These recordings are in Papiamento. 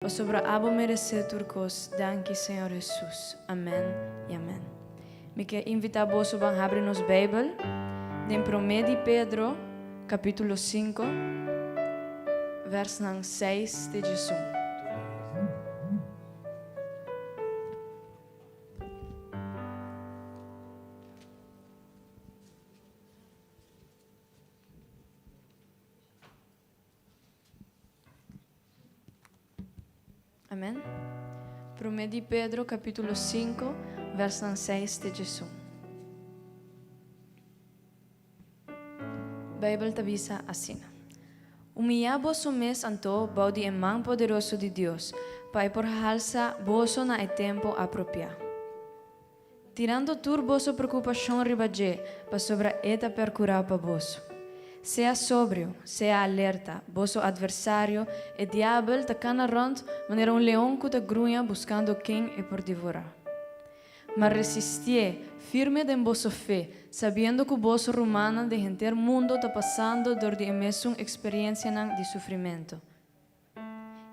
Pasobra abo meresé tur kos. Danki Señor Hesus. Amen i amen. Mi ke invitá boso ban habri nos Beibel den Promé di Pedro kapítulo sinku vèrsnan seis te diesun. Amen. Promé di Pedro capítulo 5, versnan 6 te 11. Bijbel ta bisa asina. Humillá boso mes anto bou di e man poderoso di Dios, pa e por halsa boso na e tempo apropiá. Tirando tur boso preokupashon riba dje, pasobra e ta perkurá pa boso. Sea sobrio, sea alerta, boso atversario, e diabel, ta kana rònt manera un leon ku ta gruña buskando ken e por devorá. Ma resistié, firme den boso fe, sabiendo ku boso rumannan den henter mundo ta pasando dor di e mesun eksperiensianan di sufrimentu.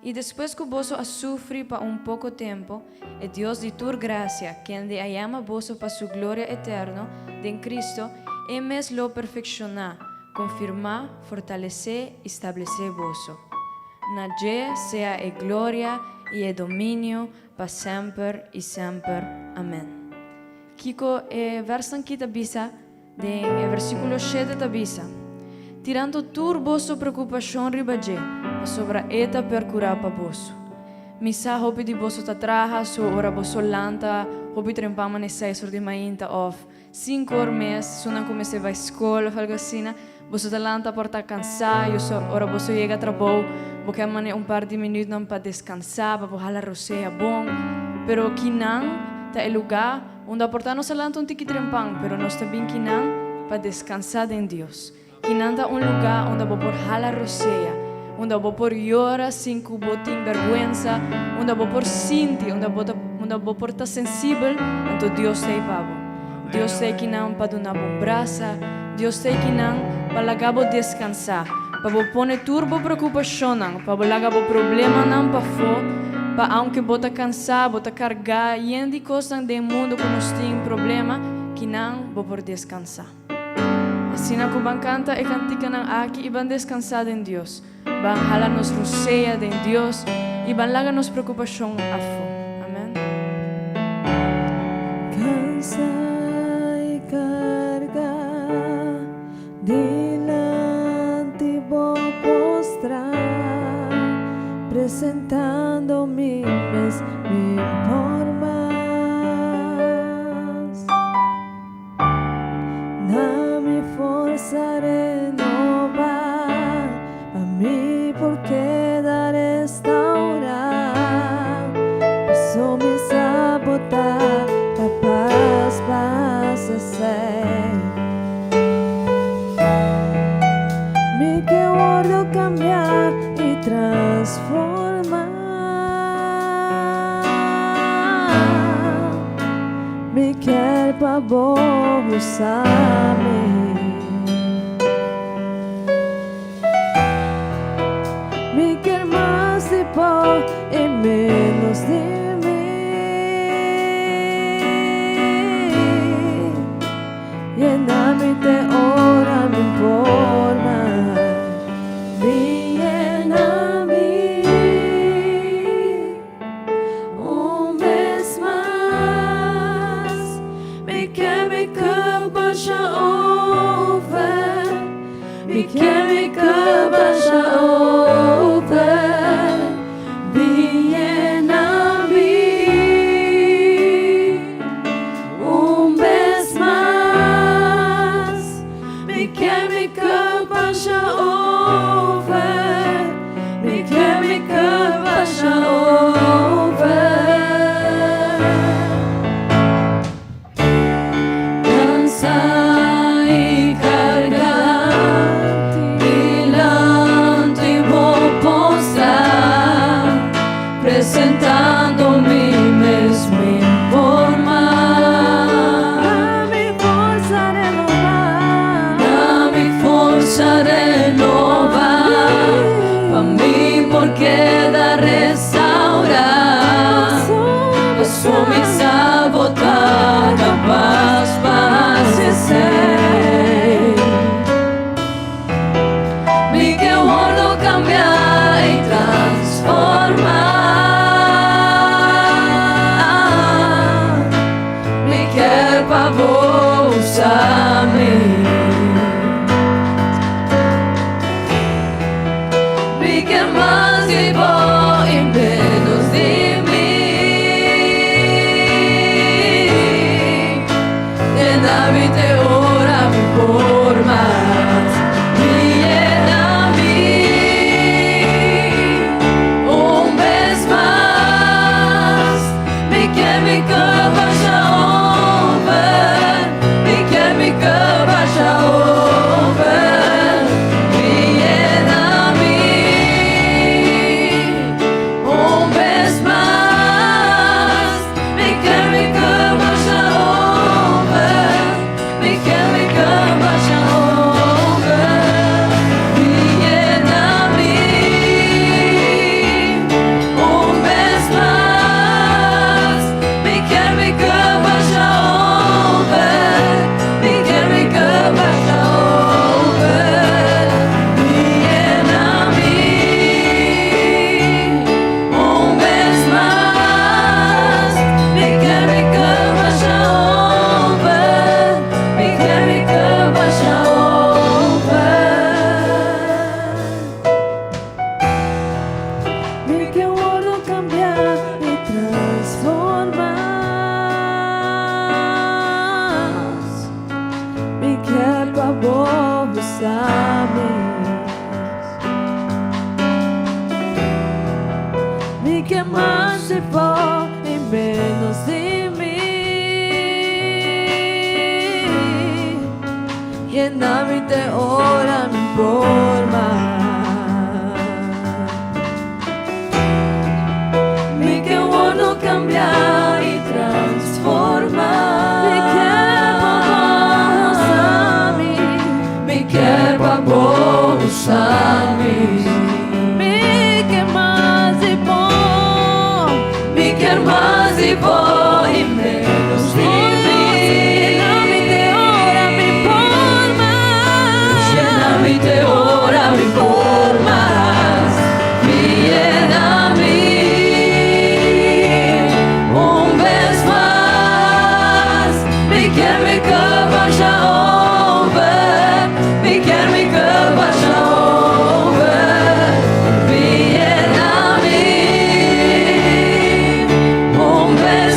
I despues ku boso a sufri pa un poko tempu, e Dios di tur grasia, kende a yama boso pa su gloria eterno den Cristo, e mes lo perfekshoná, konfirmá, fortalesé i stablesé boso. Na dje sea e gloria i e dominio pa semper i semper. Amèn. Kiko e vèrsnan ki ta bisa? Den e versíkulo shete ta bisa, Tirando tur boso preokupashon riba dje, pasobra e ta perkurá pa boso. Mi sa hopi di boso ta traha, so ora boso lanta hopi trempan manera seis or di mainta òf sinku or mes, su nan ku mester bai skol òf algu asina, boso ta lanta por ta kansá, i so ora boso yega trabou bo ke manera un par di minütnan pa deskansá, pa bo hala rosea bon. Pero kinan ta e lugá Unda por ta nos a lanta un tiki trempan, pero nos ta bin kinan pa descansá den Dios. Kinan ta un lugá unda bo por hala rosea, unda bo por yora sin cu bo tin berguensa, unda bo por sinti, unda bo ta, unda bo por ta sensibel, anto Dios ta ei pa bo. Dios ta ei kinan pa duna bo un brasa, Dios ta ei kinan pa laga bo descansá, pa bo pone tur bo preocupacionnan, pa bo laga bo problemanan pafó, pa aunke bo ta cansá, bo ta cargá yen di cosnan den mundo cu nos tin problema, kinan bo por descansá. Asina cu ban canta e canticanan aki y ban descansá den Dios, ban hala nos rosea den Dios y ban laga nos preocupacion afó. Amen. Cansa y carga Dilanti bo postrá, presentando mi mes mi por mas. Na mi forsa renobá, pa mi por keda restaurá. Paso mi sa bo ta kapas pa hasi esei. Mi ke wordo kambia i transforma. Mi kier pa bo usa mi. Mi kier mas di bo i menos di mi. Yena mi te ora mi por mas. Mi yena mi un bes mas. Mi ke mi cup basha over. Mi ke mi cup basha over. Mi yena mi. Un bes mas mi ke mi cup basha over Mi ke mi cup basha over Cansa y carga Dilanti bo postra Presentando mi mes mi por mas. Da mi forsa renobá. Da mi forsa renobá. Pa mi por keda restaurá. Mas di bo i ménos di mi. Yena mi te ora mi por mas. Mi ke wòrdu kambiá i transformá. Mi ke pa bo usa mi. Mi ke pa bo usa mi. Mi ke mas di bo. Mi ke mas di bo i ménos di mi. Yena mi te ora mi por mas. Yena mi te ora mi por mas. Yena mi un bes mas. Mi ke mi cup basha over. Mi ke mi cup basha over. Yena mi un bes.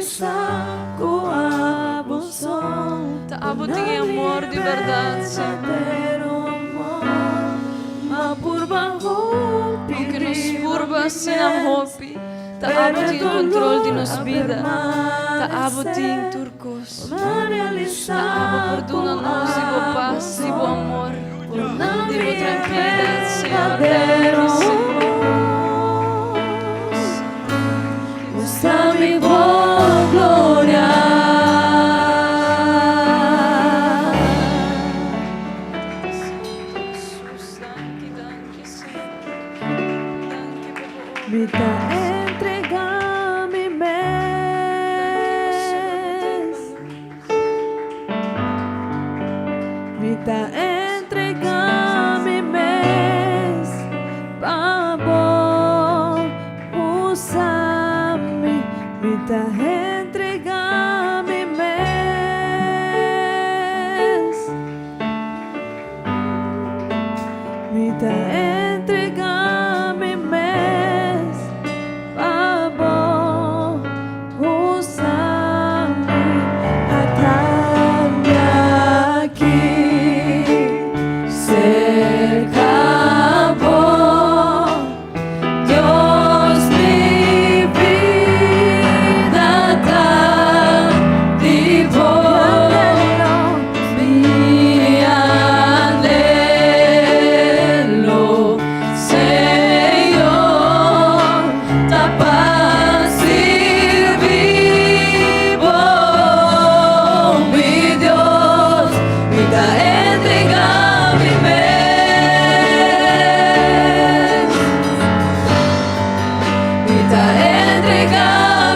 realisá ku abo so. Ta abo tin e amor di bèrdat, Señor. Aunke nos purba asina hopi, ta abo tin kontrol di nos bida. Ta abo tin tur kos. Ta abo por duna nos di bo pas, di bo amor, di bo trankilidat, Señor. Danki, Señor. Mustra mi bo gloria. Jesus, danki, danki, Señor. Danki pa bo obra. Mi ta entregá mi mes. Mi ta entregá mi mes pa bo usa mi. Mi ta entregá mi mes. Mi ta entregá mi mes pa bo usa mi. Ata mi aki serka bo. Dios, mi bida ta di bo. Mi anhelo, Señor, ta pa sirbi bo, mi Dios, mi ta entregá mi mes. Mi ta entregá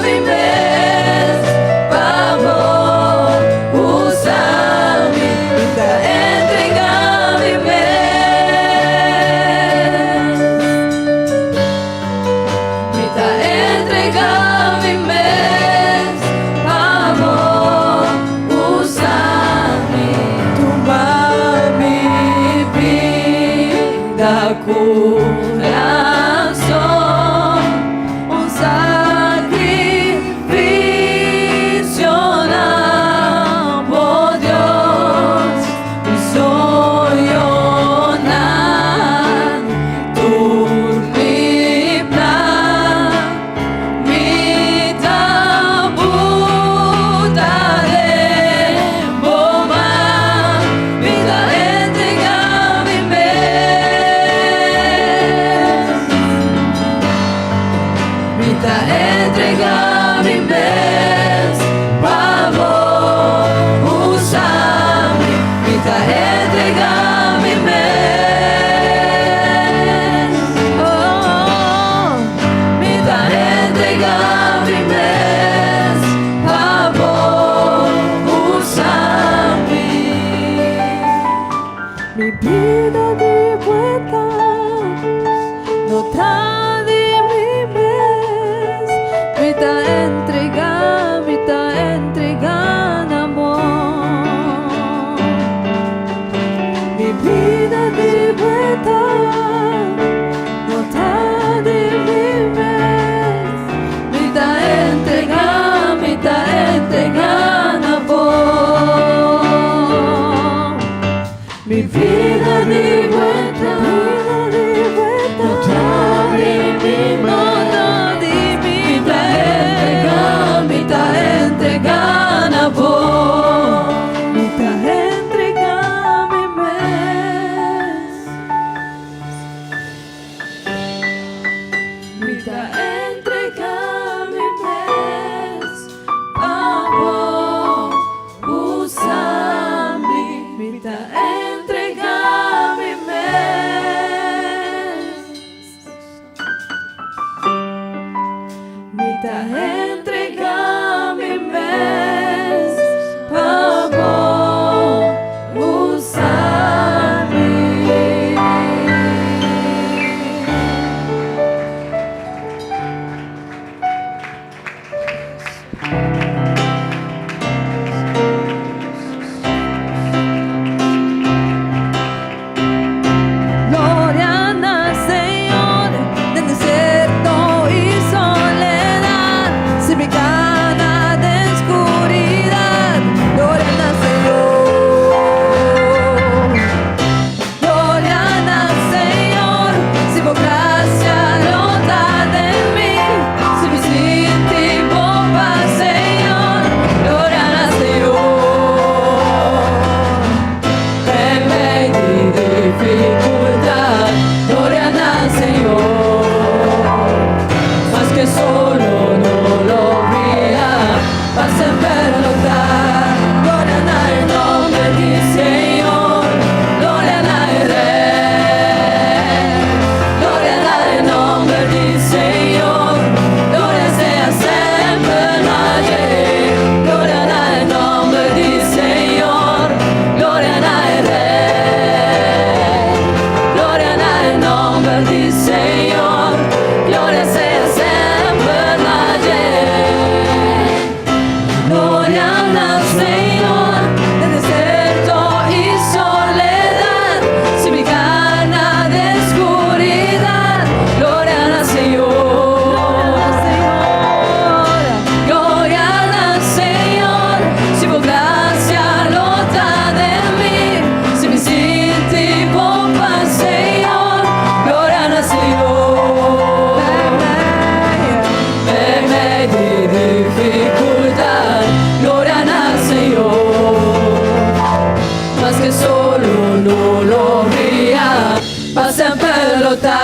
mi mes pa bo usa mi. Mi ta entregá mi mes. Mi ta entregá mi mes pa bo usa mi. Tuma mi bida, kurason, un sakrifisio na bo, Dios, mi soñonan, tur mi plan, mi ta buta den bo man, mi ta entregá mi mes. Mi ta entregá mi mes pa bo usa mi. Mi ta entregá mi mes. Oh, mi ta entregá mi mes pa bo usa mi. Mi bida di buelta no ta di mi mes. Mi ta entregá, mi ta entregá na bo. Mi bida di buelta no ta di mi mes. Mi ta entregá, mi ta entregá na bo. Mi bida di semper lo ta. Gloria na e nomber di Señor, gloria na e Rey. Gloria na e nomber di Señor, gloria sea semper na dje. Gloria na e nomber di Señor, gloria na e Rey. Gloria na e nomber di Señor, gloria sea semper na dje. Gloria na Señor, den desierto y soledad, si mi cana de oscuridad, gloria na Señor. Gloria na Señor, si bo gracia lo ta den mi, si mi sinti bo paz, Señor, gloria na Señor. Meimei di dificultad, gloria na Señor. Maske solo no lo briya, pa semper lo ta.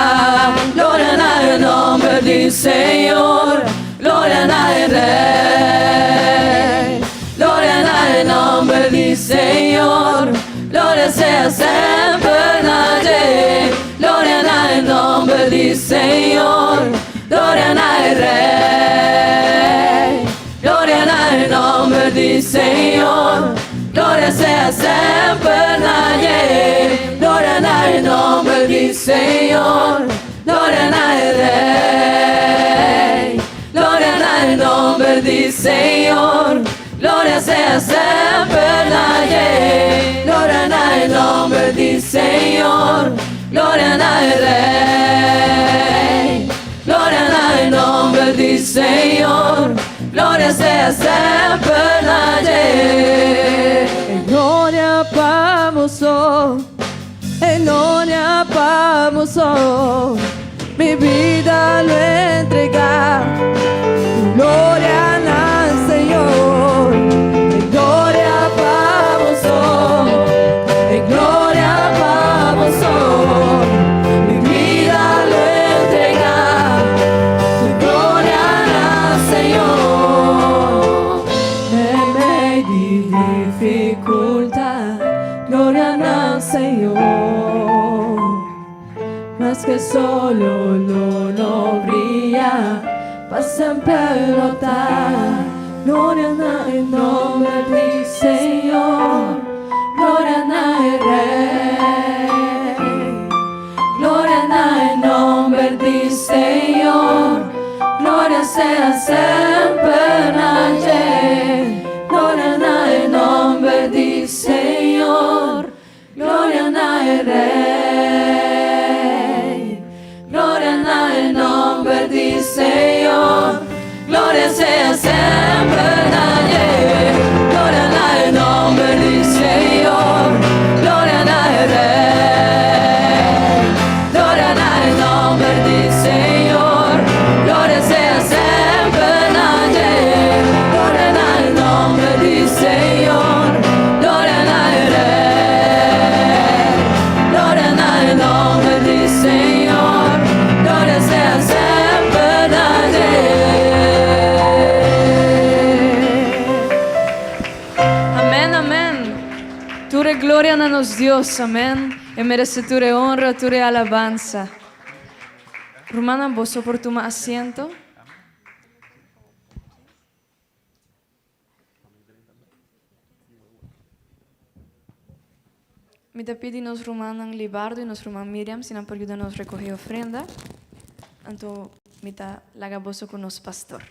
Gloria na e nomber di Señor, gloria na e Rey. Gloria na e nomber di Señor, gloria sea semper na dje. Gloria na e nomber di Señor, gloria na e Rey. Gloria na e nomber di Señor, gloria sea semper na dje. Gloria na e nomber di Señor, gloria na e Rey. Gloria na e nomber di Señor, gloria sea semper na dje. Gloria na e nomber di Señor, gloria na e Rey. Gloria na e nomber di Señor, gloria sea semper na dje. Gloria pa bo, gloria pa bo, mi bida lo entrega. Gloria na Señor, gloria pa bo, gloria pa bo, mi bida lo entrega. Gloria na Señor. Meimei di dificultad, gloria na Señor. Maske solo lo no briya, pa semper lo ta. Gloria na e nomber di Señor, gloria na e Rey. Gloria na e nomber di Señor, gloria sea semper na dje. Gloria na e nomber di Señor, gloria na e Rey. Gloria na e nomber di Señor, gloria sea semper na dje. Gloria na e nomber di Señor, gloria na e Rey. Gloria na e nomber di Señor, gloria sea semper na dje. Gloria na e nomber di Señor, gloria na e Rey. Gloria na e nomber di Señor, gloria sea semper na dje. Amén, amén. Tur gloria na nos Dios, amén. E merece tur honra, tur alabansa. Rumannan, boso por tuma asiento. Mi ta pidi nos rumannan Libardo y nos ruman Miriam, si nan por yuda nos recoge ofrenda. Anto, mi ta laga boso cu nos pastor.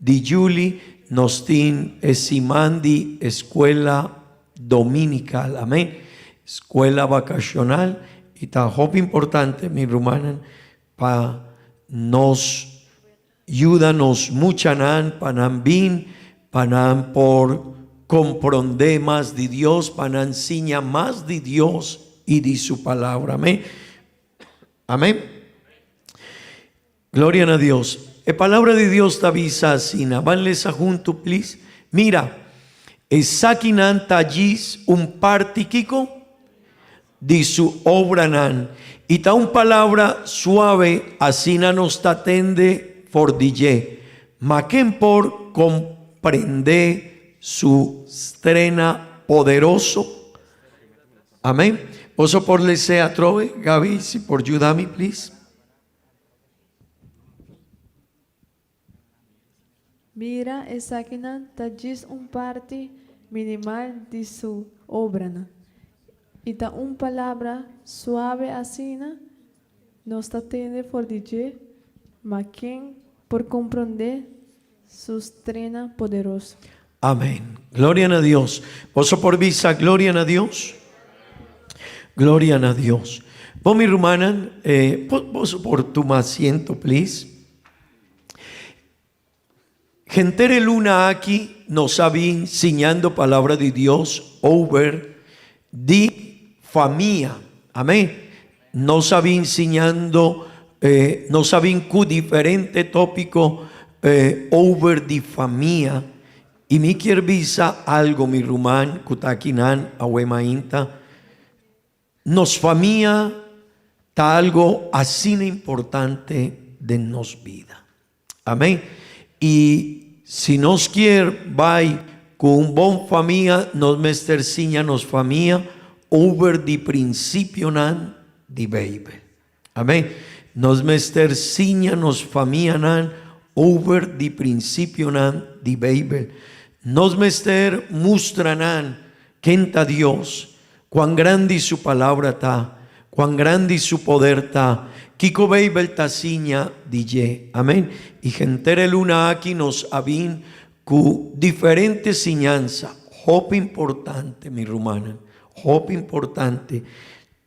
di juli nos tin e siman di Escuela Dominical. Amen. Escuela Vacacional y ta hopi importante mi rumannan pa nos yuda nos muchanan pa nan bin pa nan por comprende mas di Dios, pa nan siña mas di Dios y di su palabra. Amen. Amen. Gloria na Dios. E palabra di Dios ta bisa asina. Ban lesa huntu, please. Mira, esakinan ta djis un parti kiko? Di su obranan. I ta un palabra suave asina nos ta tende for di dje. Ma ken por komprendé su strena poderoso? Amén. Boso por les'é atrobe, Gaby, si por yuda mi, please. Mira, esakinan ta djis un parti minimal di su obranan. I ta un palabra suave asina nos ta tende for di dje, ma ken por komprondé su strena poderoso? Amén. Gloria na Dios. Boso por bisa gloria na Dios? Gloria na Dios. Bo mi rumannan, eh, boso por tuma asiento, please. Henter e luna aki nos a bin siñando palabra di Dios over di famia. Amén. Nos a bin siñando, eh, nos a bin ku diferente tópiko eh, over di famia. I mi kier bisa algo, mi ruman, ku ta akinan awe mainta. Nos famia ta algo asina importante den nos bida. Amén. I si nos kier bai ku un bon famia, nos mester siña nos famia over di prinsipionan di Beibel. Amén. Nos mester siña nos famianan over di prinsipionan di Beibel. Nos mester mustra nan ken ta Dios, Cuan grandi su palabra ta, cuan grandi su poder ta, kico Bijbel ta siña di dje. Amen. Y henter e luna aki nos a bin cu diferente siñansa, hopi importante mi rumannan, hopi importante.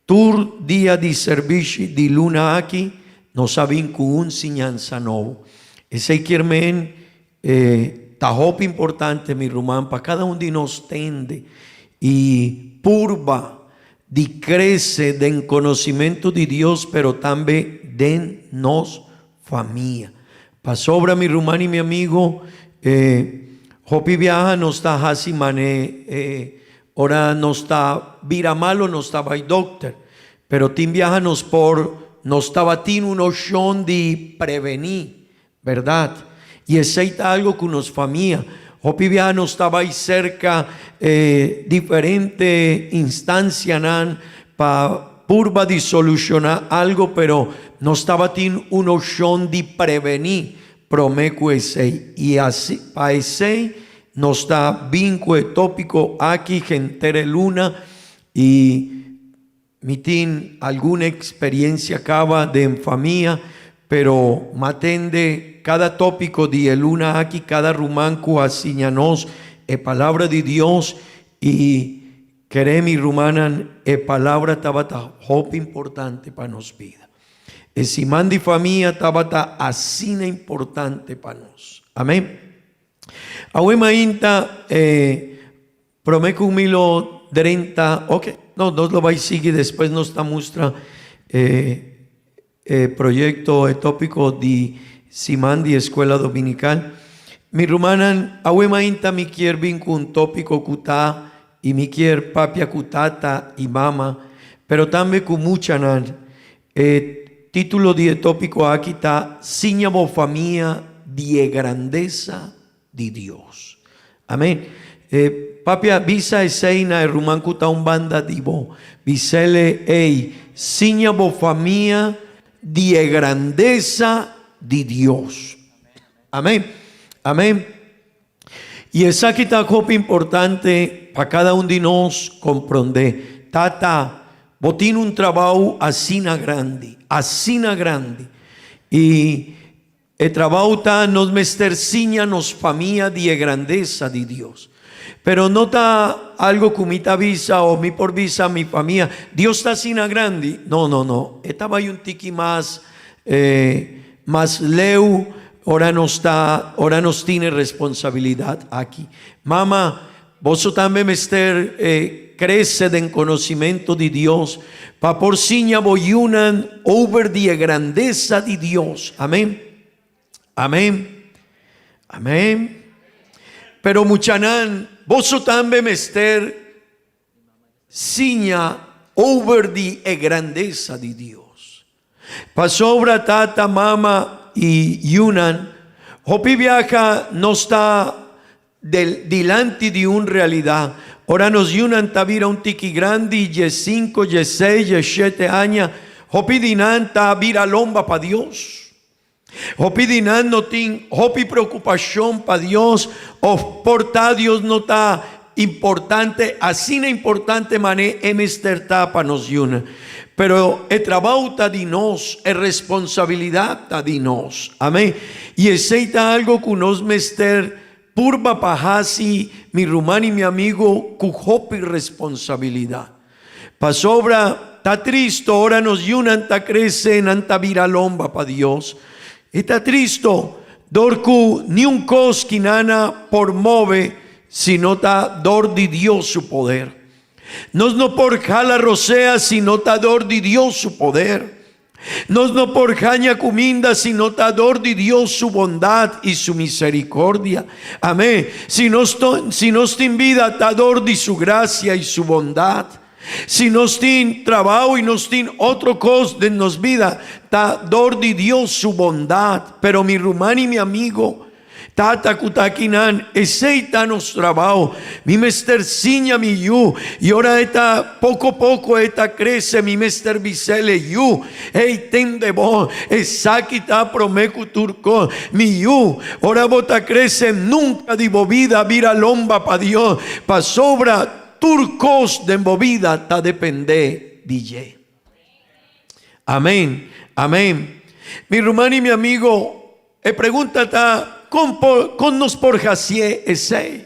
Tur dia di servishi di luna aki nos a bin cu un siñansa nobo. Esey kier men E ta hopi importante, mi ruman, pa kada un di nos tende i purba di krese den konosimentu di Dios, pero tambe den nos famia. Pasobra, mi ruman i mi amigo, e hopi biaha nos ta hasi man'é e ora nos ta bira malo nos ta bai dokter, pero tin biaha nos por nos tabatin un oshon di prevení. Berdad. I esei ta algo ku nos famia. Hopi biaha nos ta bai serka e diferente instansianan pa purba di solushoná algo, pero nos tabatin un opshon di prevení promé ku esei. I asi pa esei nos ta bin ku e tópiko aki henter e luna i Mi tin algun experiencia caba den famia, pero m'atende cada topico di e luna aki, cada ruman cu a siña nos e Palabra di Dios y kere mi rumannan e Palabra tabata hopi importante pa nos bida. E siman di famia tabata asina importante pa nos. Amen. Awe mainta e Prome ku mi lo drenta, ok, no, nos lo bai sigui despues nos ta mustra e e proyecto, e topico di siman di Escuela Dominical. Mi rumannan, awe mainta mi kier bin ku un topico ku ta i mi kier papia ku tata i mama, pero tambe ku muchanan. E titulo di e topico aki ta Siña bo famia di e grandesa di Dios. Amen. E papia bisa esei na e ruman ku ta un banda di bo. Bisele, Ey, siña bo famia di e grandesa di Dios. Amen. Amen. I esaki ta hopi importante pa kada un di nos komprondé. Tata, bo tin un trabou asina grandi, asina grandi. I. E trabou ta nos mester siña nos famia di e grandesa di Dios. Pero no ta algo ku mi ta bisa o mi por bisa mi famia, Dios ta asina grandi. No, no, no. E ta bai un tiki mas, mas leu ora nos ta, ora nos tin e responsabilidat aki. Mama, boso tambe mester krese den konosimento di Dios pa por siña bo yunan over di e grandesa di Dios. Amen. Amen. Amen. Pero muchanan, boso tambe mester siña over di e grandesa di Dios. Pasobra tata, mama i yunan hopi biaha nos ta del dilanti di un realidat. Ora nos yunan ta bira un tiki grandi, diesinku, dieseis, diesshete aña, hopi di nan ta bira lomba pa Dios. Hopi di nan no tin hopi preokupashon pa Dios òf por ta Dios no ta importante asina importante manera e mester ta pa nos yunan. Pero e trabou ta di nos, e responsabilidat ta di nos. Amén. I esei ta algo ku nos mester purba pa hasi, mi ruman i mi amigo, ku hopi responsabilidat. Pasobra ta tristo ora nos yunan ta krese, nan ta bira lomba pa Dios. I ta tristo dor ku niun kos ki nan a por move si no ta dor di Dios su poder. Nos no por hala rosea si no ta dor di Dios su poder. Nos no por haña kuminda si no ta dor di Dios su bondat i su miserikordia. Amén. Si nos, si nos tin bida ta dor di su grasia i su bondat. Si nos tin trabao i nos tin otro kos den nos bida ta dor di Dios su bondat. Pero mi ruman i mi amigo, Tata ku ta akinan, esei ta nos trabao. Mi mester siña mi yu, i ora e ta poko poko e ta krese, mi mester bis'el e yu, Ei, tende bo, esaki ta promé ku tur kos. Mi yu, ora bo ta krese, nunka di bo bida bira lomba pa Dios, pasobra tur kos den bo bida ta dependé di dje. Amén, amén. Mi ruman i mi amigo, e pregunta ta, Kon por, kon nos por hacié esei?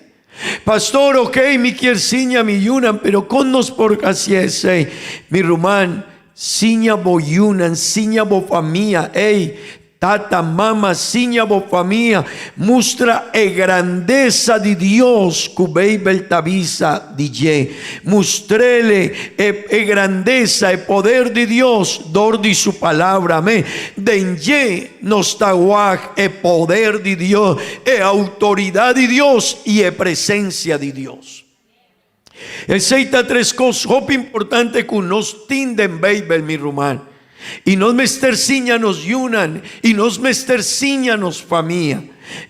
Pastor, ok, mi kier siña mi yunan, pero kon nos por hacié esei? Mi ruman, siña bo yunan, siña bo famia, ey, Tata, mama, siña bo famia mustra e grandesa di Dios ku Beibel ta bisa di dje. Mustr'ele e e grandesa, e poder di Dios dor di su Palabra. Amén. Den dje nos ta wak e poder di Dios, e outoridat di Dios i e presensia di Dios. Esei ta tres kos hopi importante ku nos tin den Beibel, mi ruman. I nos mester siña nos yunan i nos mester siña nos famia.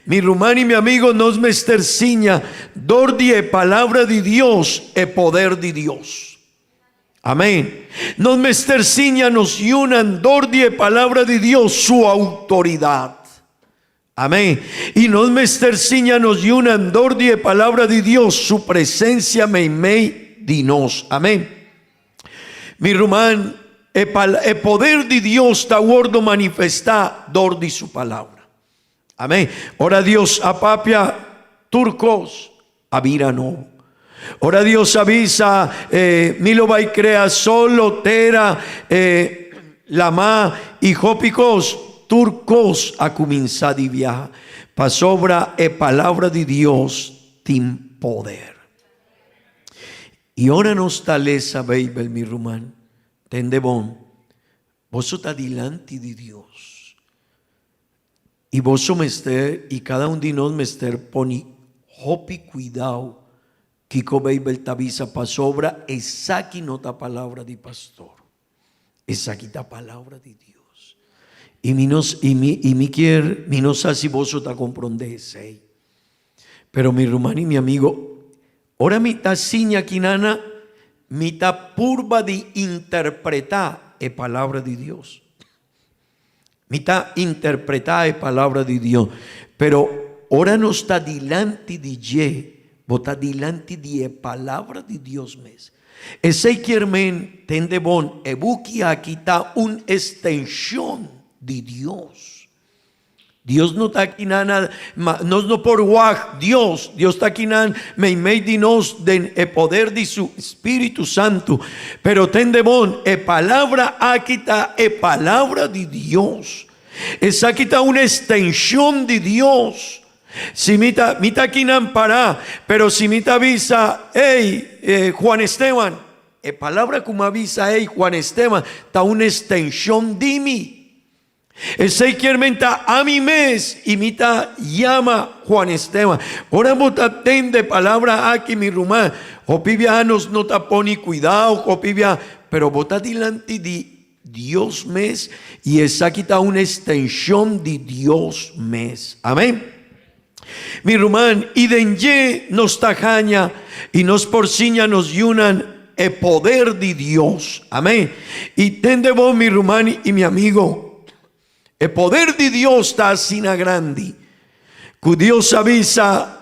Mi ruman i mi amigo, nos mester siña dor di e Palabra di Dios e poder di Dios. Amén. Nos mester siña nos yunan dor di e Palabra di Dios su outoridat. Amén. I nos mester siña nos yunan dor di e Palabra di Dios su presencia meimei di nos. Amén. Mi ruman, e, e poder di Dios ta wordo manifestá dor di su Palabra. Amén. Ora Dios a papia tur kos a bira nobo. Ora Dios a bisa, eh, mi lo bai crea solo, tera, eh, lamá i hopi kos, tur kos a kuminsá di biaha, pasobra e palabra di Dios tin poder. I ora nos ta lesa Beibel, mi ruman, tende bon, boso ta dilanti di Dios. I boso mester, i kada un di nos mester poni hopi kuidau kiko Beibel ta bisa pasobra esaki no ta palabra di pastor. Esaki ta palabra di Dios. I mi no, i mi, i mi kier, mi no sa si boso ta komprondé esei. Pero mi ruman i mi amigo, ora mi ta siña kinana, mi ta purba di interpretá e palabra di Dios. Mi ta interpretá e Palabra di Dios, pero ora nos ta dilanti di dje, bo ta dilanti di e Palabra di Dios mes. Esei kier men, tende bon, e buki aki ta un estenshon di Dios. Dios no ta akinan na, ma nos no por wak Dios. Dios ta akinan meimei di nos den e poder di su Spiritu Santu. Pero tende bon, e palabra aki ta e palabra di Dios. Esaki ta un extension di Dios. Si mi ta, mi ta akinan pará, pero si mi ta bisa, Ey, Juan Esteban, e palabra ku mi a bisa, Ey, Juan Esteban, ta un extension di mi. Esei kier men ta ami mes i mi ta yama Juan Esteban. Ora bo ta tende palabra aki mi ruman, hopi biaha nos no ta poni kuidao, hopi biaha, pero bo ta dilanti di Dios mes i esaki ta un estenshon di Dios mes. Amen. Mi ruman, i den dje nos ta haña i nos por siña nos yunan e poder di Dios. Amén. I tende bo, mi ruman i mi amigo, e poder di Dios ta asina grandi ku Dios a bisa,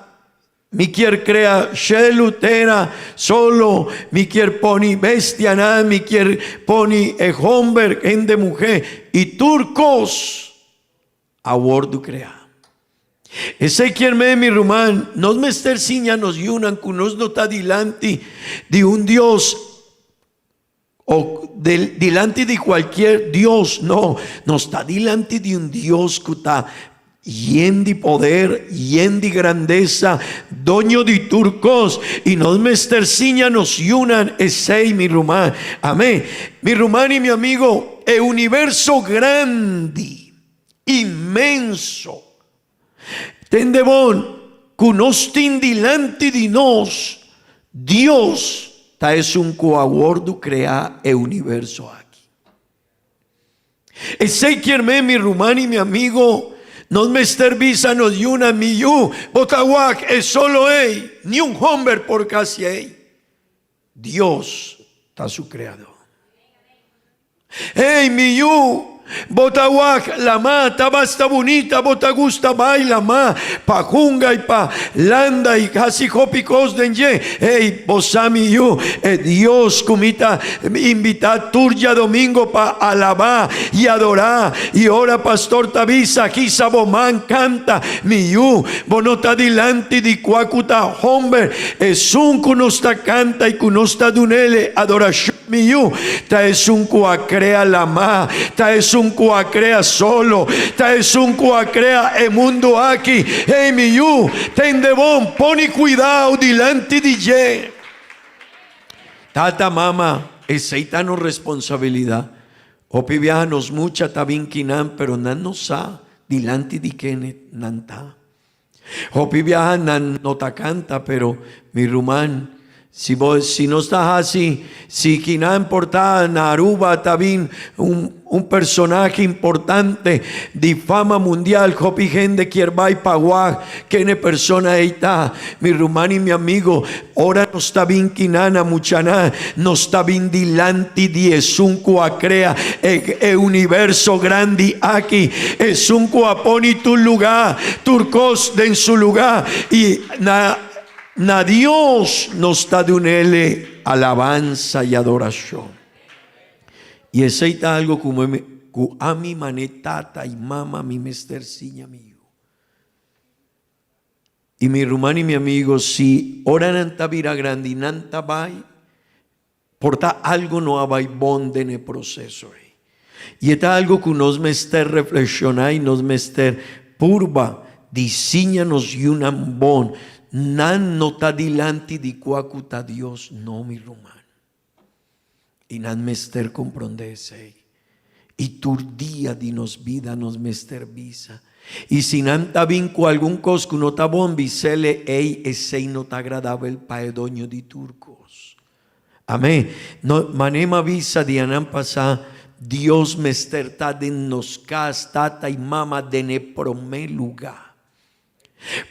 Mi kier krea shelu, tera, solo, mi kier poni bestianan, mi kier poni e homber, hende muhé, i tur kos. A wordu kreá. Esei kier men, mi ruman, nos mester siña nos yunan ku nos no ta dilanti di un Dios o dilanti di kualkier dios, no, nos ta dilanti di un Dios ku ta yen di poder, yen di grandesa, doño di tur kos, i nos mester siña nos yunan esei, mi ruman. Amén. Mi ruman i mi amigo, e universo grandi, inmenso, tende bon ku nos tin dilanti di nos, Dios ta esun ku a wordu krea e universo aki. Esei kier men, mi ruman i mi amigo, nos mester bisa nos yunan, Mi yu, bo ta wak e solo ei, niun homber por kasi ei. Dios ta su Creador. Hey, mi yu, bo ta wak lamá, ta basta bunita, bo ta gusta bai lamá pa hunga i pa landa i hasi hopi kos den dje. Hey, bo sa mi yu, e Dios ku mi ta invitá tur djadomingo pa alabá i adorá, i ora pastor ta bisa, Hisa bo man, kanta, mi yu, bo no ta dilanti di kua ku ta homber, esun ku nos ta kanta i ku nos ta dun'el adorashon, mi yu, ta esun ku a krea lamá, ta esun ku a krea solo, ta esun ku a krea e mundu aki. Hey, mi yu, tende bon, pone kuidao dilanti di dje. Tata, mama, esei ta nos responsabilidat. Hopi biaha nos mucha ta bin kinan pero nan no sa dilanti di kene nan ta. Hopi biaha nan no ta kanta pero mi ruman si bo si nos ta hasi si kinan por ta na Aruba ta bin un un personahe importante di fama mundial hopi hende kier bai pa wak kene persona ei ta mi ruman y mi amigo Ora nos ta bin kinana muchanan, nos ta bin dilanti di esun ku a krea e e universo grandi aki, esun ku a poni tur lugá, tur kos den su lugá, i na na Dios nos ta dun'El alabansa i adorashon. I esei ta algo ku mi ku ami man'e tata i mama mi mester siña mi yu. I mi ruman i mi amigo, si ora nan ta bira grandi nan ta bai, por ta algo no a bai bon den e proceso ei. I e ta algo cu nos mester reflexiona i nos mester purba di siña nos yunan bon. Nan no ta dilanti di cua cu ta Dios, no mi ruman. I nan mester komprondé esei. I tur dia di nos bida nos mester bisa. I si nan ta bin ku algun kos ku no ta bon, bis'ele, Ey, esei no ta agradabel pa e Doño di tur kos. Amén. No, manera mi a bisa dianan pasá, Dios mester ta den nos kas, tata i mama den e promé lugá.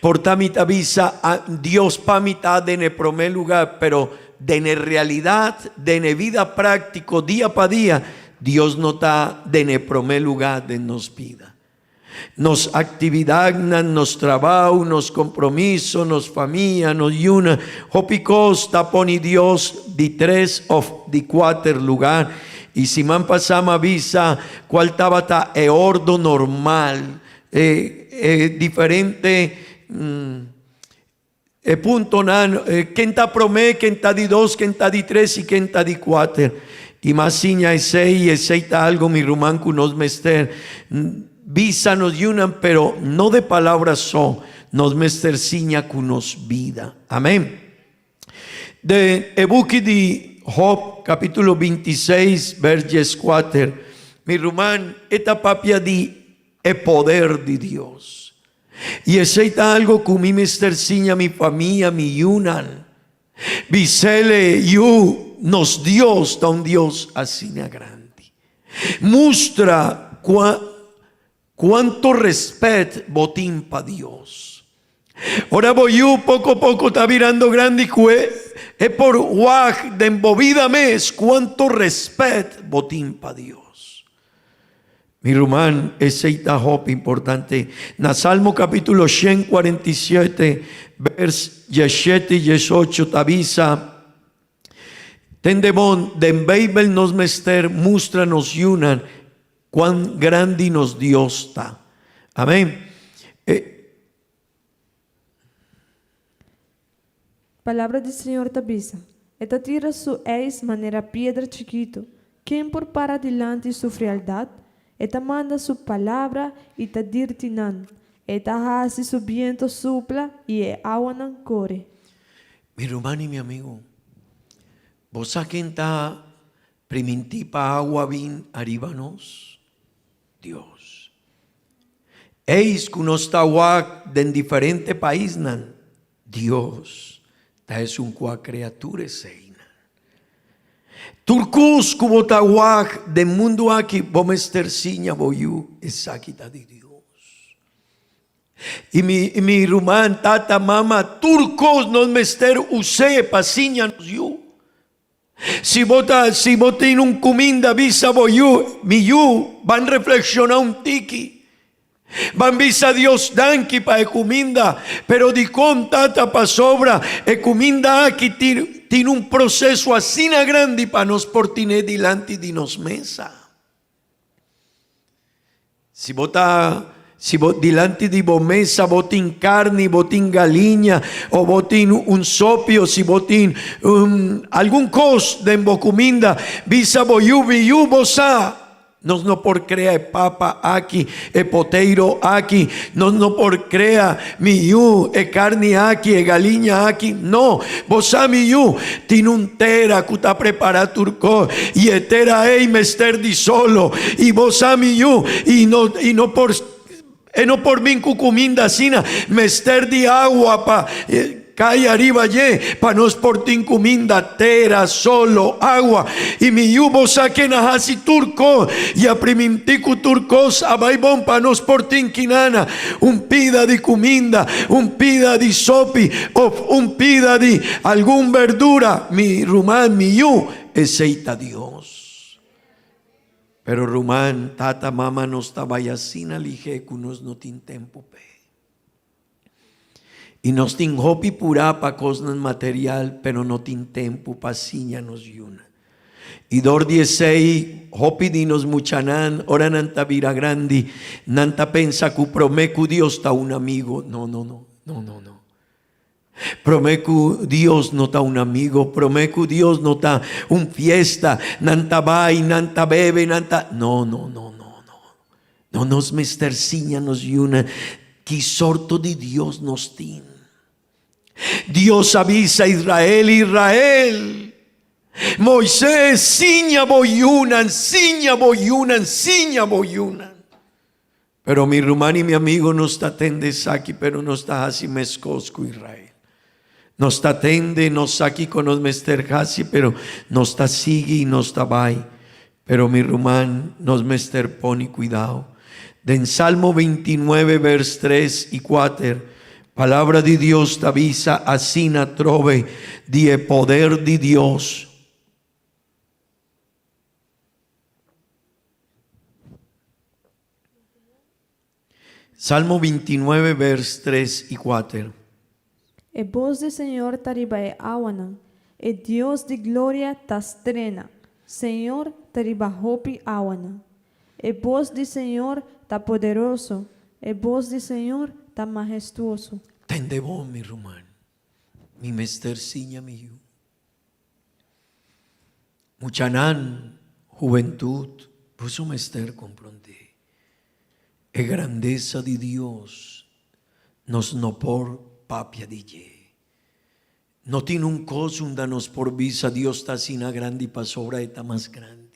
Por ta mi ta bisa a Dios pa mi ta den e prome lugar, pero den e realidad, den e vida practico dia pa dia, Dios no ta den e prome lugar den nos bida. Nos actividadnan, nos trabao, nos compromiso, nos famia, nos yuna, hopi cos ta poni Dios di tres of di cuater lugar. Y siman pasa mi a bisa cual tabata e ordo normal. E e diferente e puntonan, ken ta promé, ken ta di dos, ken ta di tres i ken ta di kuater. I mas siña esei, i esei ta algo, mi ruman, ku nos mester bisa nos yunan, pero no de palabra so, nos mester siña ku nos bida. Amén. Den e buki di Job, kapítulo 26, vers 14, mi ruman, e ta papia di e poder di Dios. I esei ta algo ku mi mester siña mi famia, mi yunan. Bisele, Yu, nos Dios ta un Dios asina grandi. Mustra kua kuantu rèspèt bo tin pa Dios. Ora bo yu poko poko ta birando grandi ku e e por wak den bo bida mes kuantu rèspèt bo tin pa Dios. Mi ruman, esei ta hopi importante. Na Salmo capítulo 147, vers 17 i 18 ta bisa, Tende bon, den Beibel nos mester mustra nos yunan cuan grandi nos Dios ta. Amen. E. Palabra di Señor ta bisa, E ta tira su ijs manera piedra chikitu. Ken por para dilanti su frialdat? E ta manda su palabra i ta dirti nan. E ta hasi su biento supla i e awanan kore. Mi ruman i mi amigu, bo sa ken ta primintí pa awa bin ariba nos? Dios. Eis ku nos ta wak den diferente paisnan, Dios ta esun ku a krea tur eseinan. Tur kos ku bo ta wak den mundu aki, bo mester siña bo yu esaki ta di Dios. I mi, i mi ruman, tata, mama, tur kos nos mester us'é pa siña nos yu. Si bo ta, si bo tin un kuminda, bisa bo yu, Mi yu, ban reflekshoná un tiki. Ban bisa Dios danki pa e kuminda. Pero dikon, tata? Pasobra e kuminda aki tin, tin un proseso asina grandi pa nos por tin'é dilanti di nos mesa. Si bo ta, si bo dilanti di bo mesa bo tin karni, bo tin galiña, o bo tin un sopi, o si bo tin un algun kos den bo kuminda, bisa bo yu, mi yu, bo sa, nos no por krea e papa aki, e poteiro aki, nos no por krea, mi yu, e karni aki, e galiña aki. No, bo sa, mi yu, tin un tera ku ta prepará tur kos, i e tera ei mester di solo. I bo sa, mi yu, i no, i no por, e no por bin ku kuminda asina, mester di awa pa kai ariba dje, pa nos por tin kuminda, tera, solo, awa. I mi yu, bo sa ken a hasi tur kos, i a primintí ku tur kos a bai bon pa nos por tin kinana. Un pida di kuminda, un pida di sopi òf un pida di algun berdura, mi ruman, mi yu, esei ta Dios. Pero ruman, tata, mama, nos ta bai asina lihé ku nos no tin tempu p'e. I nos tin hopi purá pa kosnan material, pero no tin tempu pa siña nos yunan. I dor di esei, hopi di nos muchanan, ora nan ta bira grandi, nan ta pensa ku promé ku Dios ta un amigo. No, no, no, no, no, no. Promé ku Dios no ta un amigo, promé ku Dios no ta un fiesta, nan ta bai, nan ta bebe, nan ta. No, no, no, no, no. No nos mester siña nos yunan ki sorto di Dios nos tin. Dios a bisa Israel, Israel, Moisés, siña bo yunan, siña bo yunan, siña bo yunan. Pero mi ruman i mi amigo nos ta tende esaki, pero nos ta hasi meskos ku Israel. Nos ta tende, nos sa kiko nos mester hasi, pero nos ta sigui i nos ta bai. Pero mi ruman, nos mester pone kuidao. Den Salmo 29 vers 3 i 4, Palabra di Dios ta bisa asina atrobe di e poder di Dios. Salmo 29 vers 3 i 4. E bos di Señor ta riba e awanan, e Dios di gloria ta strena, Señor ta riba hopi awanan. E bos di Señor ta poderoso, E bos di Señor ta mahestuoso. Tende bon, mi ruman, mi mester siña mi yu. Muchanan, hubentut, boso mester komprondé e grandesa di Dios, nos no por papia di dje. No tin un kos unda nos por bisa Dios ta asina grandi pasobra e ta mas grandi.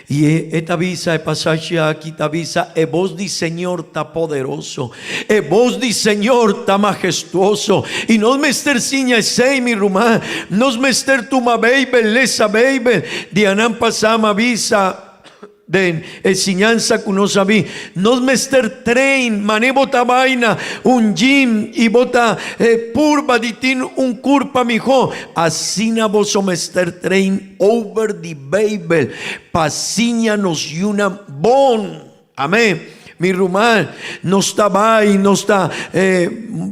I e ta bisa, e pasashi aki ta bisa, e bos di Señor ta poderoso, e bos di Señor ta mahestuoso. I nos mester siña esei, mi ruman. Nos mester tuma Beibel, lesa Beibel. Dianan pasá mi a bisa den e siñansa ku nos a bin, nos mester train, manera bo ta baina un gym i bo ta purba di tin un kurpa mihó, asina boso mester train Over di Beibel pa siña nos yunan bon. Amén. Mi ruman, nos ta bai, nos ta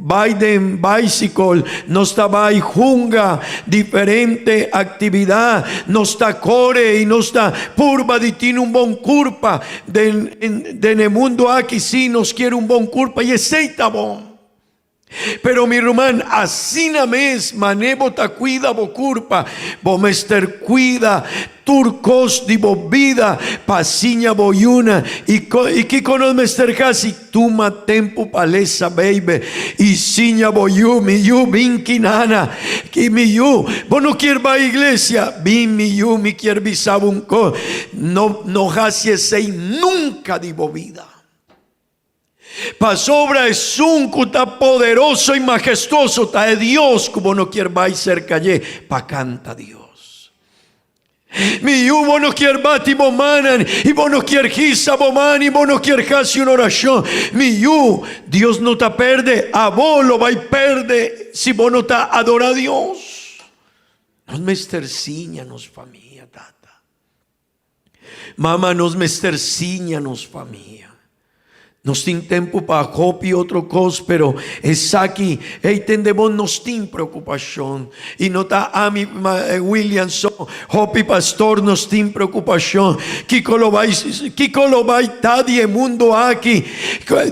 bai den baisikol, nos ta bai hunga diferente aktividat, nos ta kore i nos ta purba di tin un bon kurpa. Den den e mundu aki sí nos kier un bon kurpa i esei ta bon. Pero mi ruman, asina mes mane bo ta cuida bo curpa, bo mester cuida tur cos di bo bida pa siña bo yuna. Y y kico nos mester haci? Tuma tempo pa lesa Bijbel y siña bo yu, mi yu bin kinana, ki mi yu, bo no kier bai iglesia? Bin mi yu, mi kier bisa bo un cos, no no haci esey nunca di bo bida. Pasobra esun ku ta poderoso i mahestuoso ta e Dios ku bo no kier bai serka dje pa kanta Dios. Mi yu, bo no kier bati bo mannan i bo no kier hisa bo man i bo no kier hasi un orashon. Mi yu, Dios no ta perde, abo lo bai perde si bo no ta adora Dios. Nos mester siña nos famia, tata. Mama, nos mester siña nos famia. Nos tin tempu pa hopi otro kos, pero esaki, hey, tende bon, nos tin preokupashon. I no ta ami, William so, hopi pastor nos tin preokupashon. Kiko lo bai, kiko lo bai ta di e mundu aki?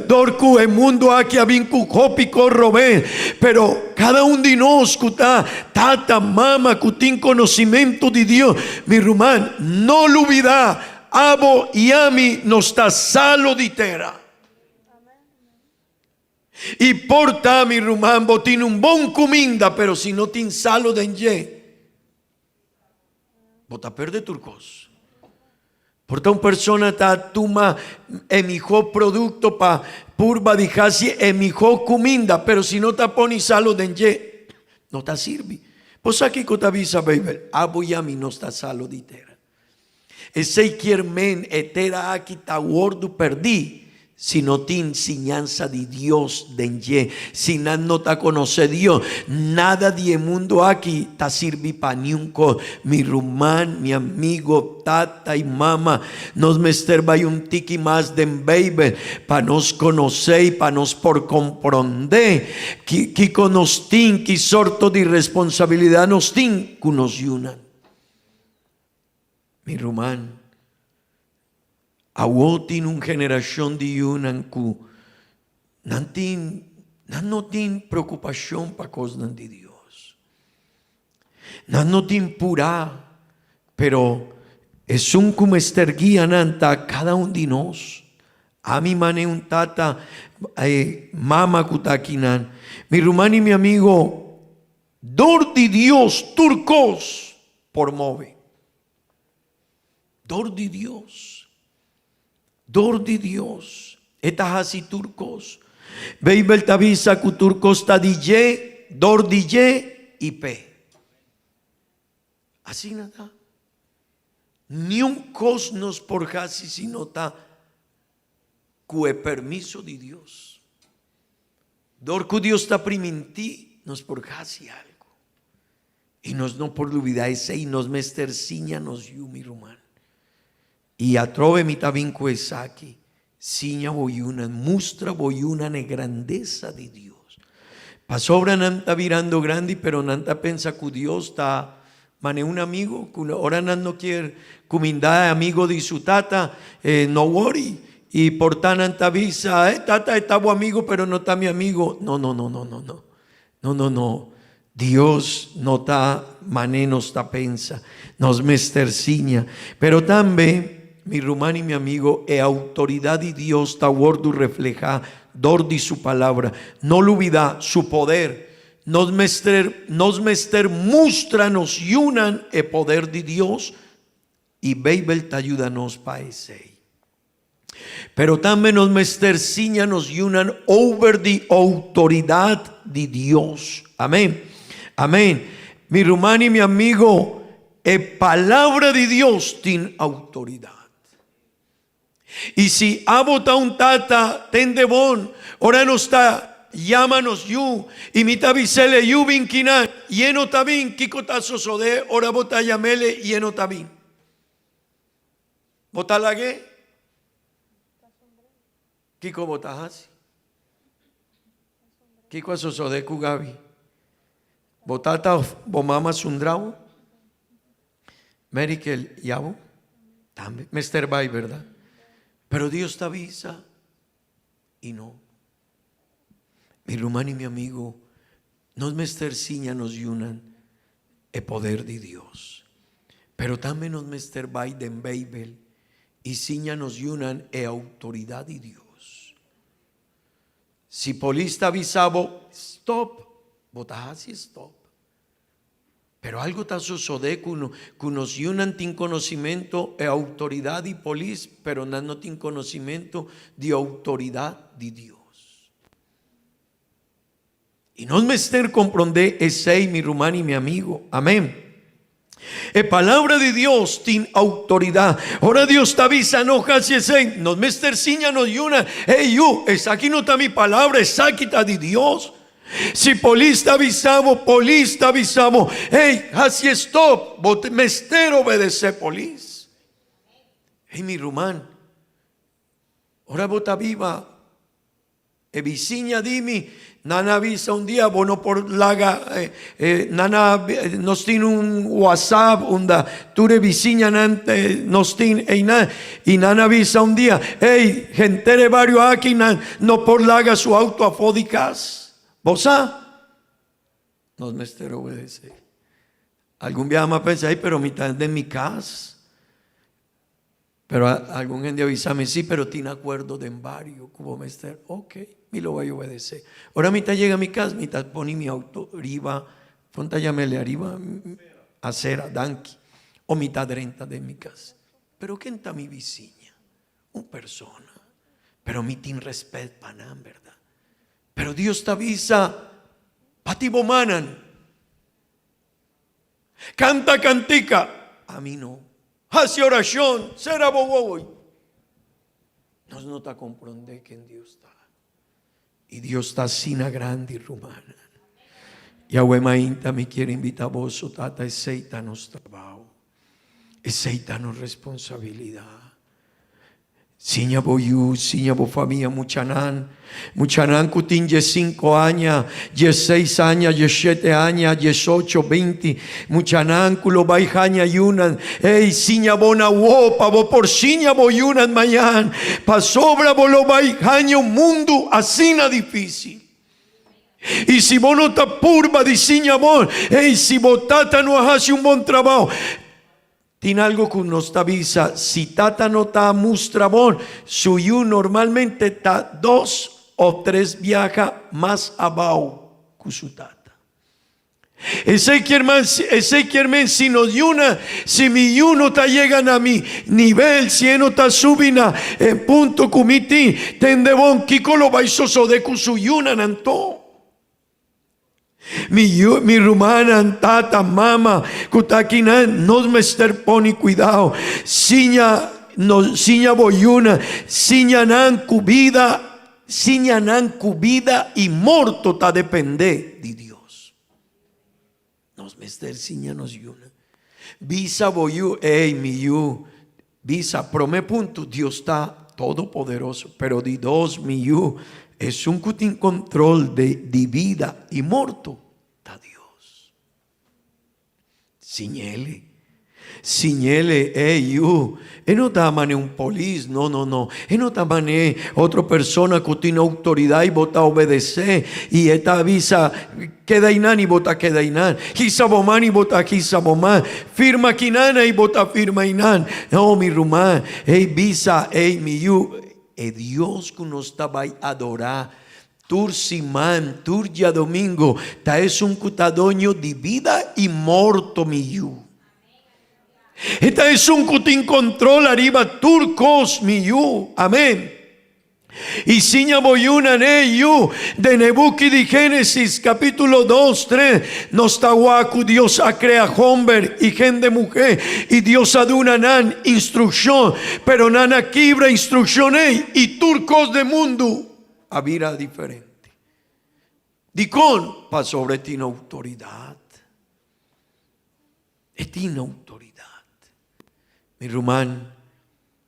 Dor ku e mundu aki a bin ku hopi kos robes, pero kada un di nos ku ta Tata, mama ku tin konosimentu di Dios, mi ruman, no lubidá, abo i ami nos ta salo di tera. I por ta, mi ruman, bo tin un bon kuminda, pero si no tin salo den dje, bo ta perde tur kos. Por ta un persona ta tuma e mihó produkto pa purba di hasi e mihó kuminda, pero si no ta pone salo den dje, no ta sirbi. Bo sa kiko ta bisa Beibel? Abo i ami nos ta salo di tera. Esei kier men e tera aki ta wòrdu pèrdí Si no tin siñansa di Dios den dje, si nan no ta konosé Dios, nada di e mundu aki ta sirbi pa niun kos. Mi ruman, mi amigo, tata i mama, nos mester bai un tiki mas den Beibel pa nos konosé i pa nos por komprondé kiko nos tin, ki sorto di responsabilidat nos tin ku nos yunan. Mi ruman, awo tin un generashon di yunan ku nan tin, nan no tin preokupashon pa kosnan di Dios. Nan no tin purá, pero esun ku mester guia nan ta kada un di nos. Ami mane un tata, mama ku ta akinan. Mi ruman i mi amigo, Dor di Dios tur kos por move. Dor di Dios. Dor di Dios. E ta hasi tur kos. Beibel ta bisa ku tur kos ta di dje, dor di dje i p'e. Asina ta. Niun kos nos por hasi si no ta ku e permiso di Dios. Dor ku Dios ta primintí, nos por hasi algu. I nos no por lubidá esei, nos mester siña nos yu, mi ruman. I atrobe mi ta bin ku esaki, siña bo yunan, mustra bo yunan e grandesa di Dios. Pasobra nan ta birando grandi, pero nan ta pensa ku Dios ta Mane un amigo cu ora nan no kier cuminda e amigo di su tata, no worry. I por ta nan ta bisa, e tata e ta bo amigo pero no ta mi amigo. No, no, no, no, no, no. No, no, no. Dios no ta mane nos ta pensa. Nos mester siña. Pero tambe, mi ruman i mi amigo, e autoridad di Dios ta wordu refleha dor di su palabra. No lubida su poder. Nos mester, nos mester mustra nos yunan e poder di Dios i Beibel ta yuda nos pa esei. Pero tambe nos mester siña nos yunan over di outoridat di Dios. Amen. Amen. Mi ruman i mi amigo, e Palabra di Dios tin outoridat. I si abo ta un tata, tende bon, ora nos ta yama nos yu, i mi ta bis'el e yu bin kinan, i e no ta bin, kiko ta sosodé ora bo ta yam'el i e no ta bin? Bo ta lag'é? Kiko bo ta hasi? Kiko a sosodé ku Gaby? Bo tata òf bo mama sundra bo? Merikel i abo tambe mester bai, bèrdat? Pero Dios ta bisa i no. Mi ruman i mi amigo, nos mester siña nos yunan e poder di Dios. Pero tambe nos mester bai den Beibel i siña nos yunan e outoridat di Dios. Si polis ta bisa bo, stop, bo ta hasi stop. Pero algo ta sosodé ku ku nos yunan tin konosimentu e outoridat di polis, pero nan no tin konosimentu di outoridat di Dios. I nos mester komprondé esei, mi ruman i mi amigo. Amén. E palabra di Dios tin outoridat. Ora Dios ta bisa no hasi esei, nos mester siña nos yunan, Hey yu, esaki no ta mi palabra, esaki ta di Dios. Si polis ta bisa bo, polis ta bisa bo, hey, hasi stop, bo mester obedece polis. Hey, mi ruman, ora bo ta biba, e bisiña di mi, nan a bisa un dia, bo no por laga, nan a, nos tin un whatsapp unda tur e bisiñanan nos tin einan, i nan a bisa un dia, hey, henter e bario aki nan no por laga su auto afó di kas. Bo sa? Nos mester obedesé. Algun biaha mi a pensa, hey, pero mi ta den mi kas. Pero algun hende a bisa mi, sí, pero tin akuerdo den bario ku bo mester. Ok, mi lo bai obedesé. Ora mi ta yega mi kas, mi ta pone mi auto riba, kon ta yam'el ariba? Asera, danki. O mi ta drenta den mi kas. Pero ken ta mi bisiña? Un persona. Pero mi tin respet pa nan, bèrdat? Pero Dios ta bisa, Bati bo mannan. Kanta kantika, ami no. Hasi orashon, sera bo wowo. Nos no ta komprondé ken Dios ta. I Dios ta asina grandi, rumannan. Yahweh mainta mi kier invita boso, Tata, esei ta nos trabao. Esei ta nos responsabilidat. Siña bo yu, siña bo famia muchanan, muchanan ku tin diesinko aña, diesseis aña, diesshete aña, diesocho, beinti, muchanan ku lo bai haña yunan, ey, siña bo na wo pa bo por siña bo yunan mañan, pasobra bo lo bai haña un mundu asina difísil. I si bo no ta purba di siña bo, ey, si bo tata no a hasi un bon trabou, Tin algo ku nos ta bisa, si tata no ta mustra bon, su yu normalmente ta dos òf tres biaha mas abou ku su tata. Esei kier man, esei kier men si nos yuna, si mi yu no ta yega na mi nivel, si e no ta subi na e punto ku mi tin, tende bon kiko lo bai sosode ku su yunan anto? Mi yu, mi rumannan, tata, mama ku ta akinan, nos mester pone kuidao. Siña nos, siña bo yunan, siña nan ku bida, siña nan ku bida i morto ta dependé di Dios. Nos mester siña nos yunan. Bisa bo yu, ey, mi yu, bisa, promé punto, Dios ta todopoderoso, pero di dos, mi yu, esun ku tin control de di bida i morto ta Dios. Siñ'ele. Siñele, Ey, yu, e no ta mane un polis, no, no, no, e no ta mane otro persona ku tin outoridat i bo ta obedesé, i e ta bisa, Keda einan i bo ta keda einan, hisa bo man i bo ta hisa bo man, firma kinana i bo ta firma einan. No, mi ruman, ey bisa, ey, mi yu, e Dios ku nos ta bai adorá Tur siman, tur djadomingo, ta esun ku ta doño di bida i morto, mi yu. E ta esun ku tin kontrol ariba tur kos, mi yu. Amen. I siña bo yunan, e yu, den e buki di Génesis, kapítulo dos, tres, nos ta wak ku Dios a krea hòmber i hende muhé, i Dios a duna nan instrukshon, pero nan a kibra instrukshon ei i tur kos den mundu. A bira diferente. Dikon? Pasobra e tin outoridat. E tin outoridat. Mi ruman,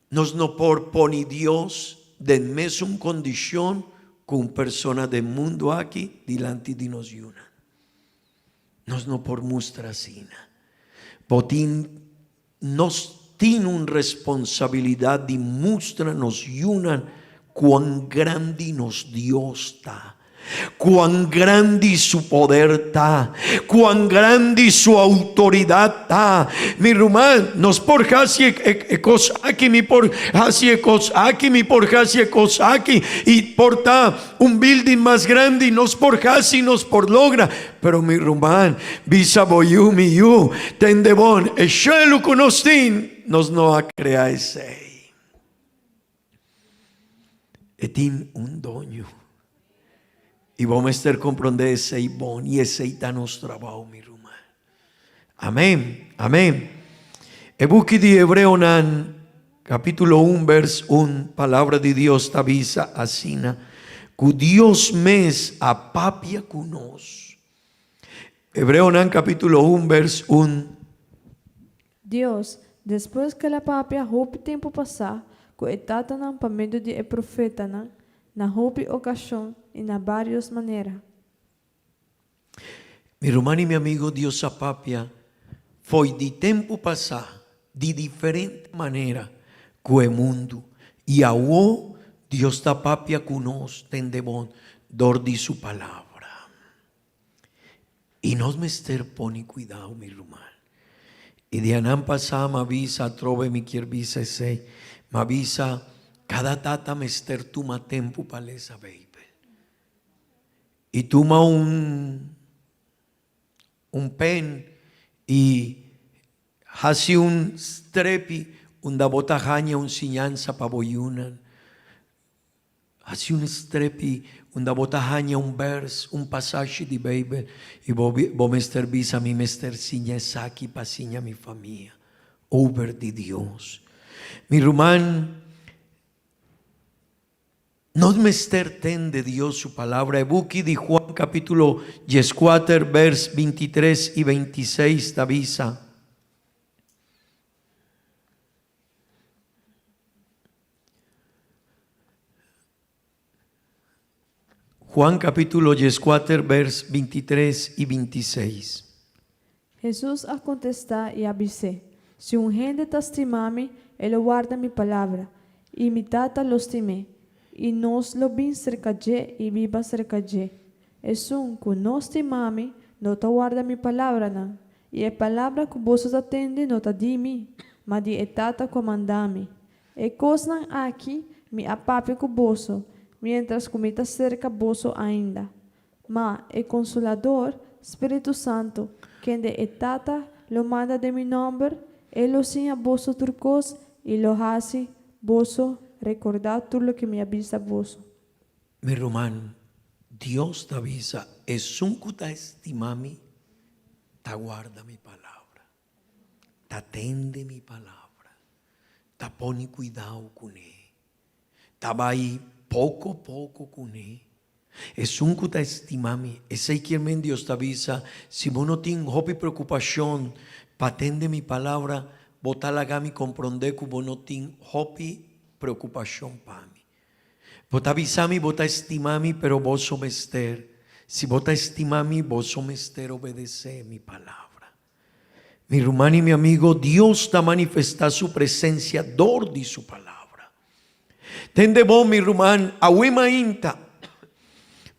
nos no por pone Dios den mesun kondishon ku un persona den mundu aki dilanti di nos yunan. Nos no por mustra asina. Bo tin Nos tin un responsabilidat di mustra nos yunan cuan grandi nos Dios ta, cuan grandi su poder ta, cuan grandi su autoridad ta. Mi ruman, nos por haci e cos aki, mi por haci e cos aki, mi por haci e cos aki, y por ta un building mas grandi, nos por haci, nos por logra, Pero mi ruman, bisa bo yu, mi yu, tende bon, e shelu ku nos tin, nos no a krea esei. E tin un doño. I bo mester komprondé esei bon, i esei ta nos trabou, mi ruman. Amén, amén. E buki di Hebreonan, capítulo un, vers un, Palabra di Dios ta bisa asina, cu Dios mes a papia cu nos. Hebreonan capítulo un, vers un. Dios, despues ku el a papia hopi tempu pasá ku e tatanan pa medio di e profetanan, na hopi okashon i na bários manera. Mi ruman i mi amigo Dios a papia fo'i di tempu pasá di diferente manera ku e mundu i awo Dios ta papia ku nos tende bon dor di su palabra. I nos mester pone kuidau mi ruman. E dianan pasá m'a bisa atrobe mi kier bisa esei, m'a bisa kada tata mester tuma tempu pa lesa Beibel. I tuma un un pen i hasi un strepi unda bo ta haña un siñansa pa bo yunan. Hasi un strepi unda bo ta haña un bers, un pasashi di Beibel i bo bo mester bisa mi mester siña esaki pa siña mi famia over di Dios. Mi ruman. Nos mester tende Dios su palabra. E buki di Juan capítulo dieskuater vers bintitres i beintiseis ta bisa. Juan capítulo dieskuater vers bintitres i bintiseis. Hesus a kontestá i a bis'é, Si un hende ta stima mi, e lo warda mi palabra, i mi Tata lo stim'é, i nos lo bin serka dje i biba serka dje. Esun ku no stima mi no ta warda mi palabranan, i e palabra ku boso ta tende no ta di mi, ma di e Tata ku a manda mi. E kosnan aki mi a papia ku boso, miéntras ku mi ta serka boso ainda. Ma e Konsolador, Spiritu Santu, kende e Tata lo manda den mi nòmber, e lo siña boso tur kos i lo hasi boso rekordá tur loke mi a bisa boso. Mi ruman, Dios ta bisa, Esun ku ta estimá mi, ta warda mi palabra, ta tende mi palabra, ta pone kuidau kuné, ta bai poko poko kuné. Esun ku ta estimá mi. Esei kier men Dios ta bisa, si bo no tin hopi preokupashon pa tende mi palabra, bo ta laga mi komprondé ku bo no tin hopi preokupashon pa mi. Bo ta bisa mi bo ta estimá mi, pero bo so mester, si bo ta estimá mi, bo so mester obedesé mi palabra. Mi ruman i mi amigo, Dios ta manifestá su presensia dor di su Palabra. Tende bon, mi ruman, awe mainta.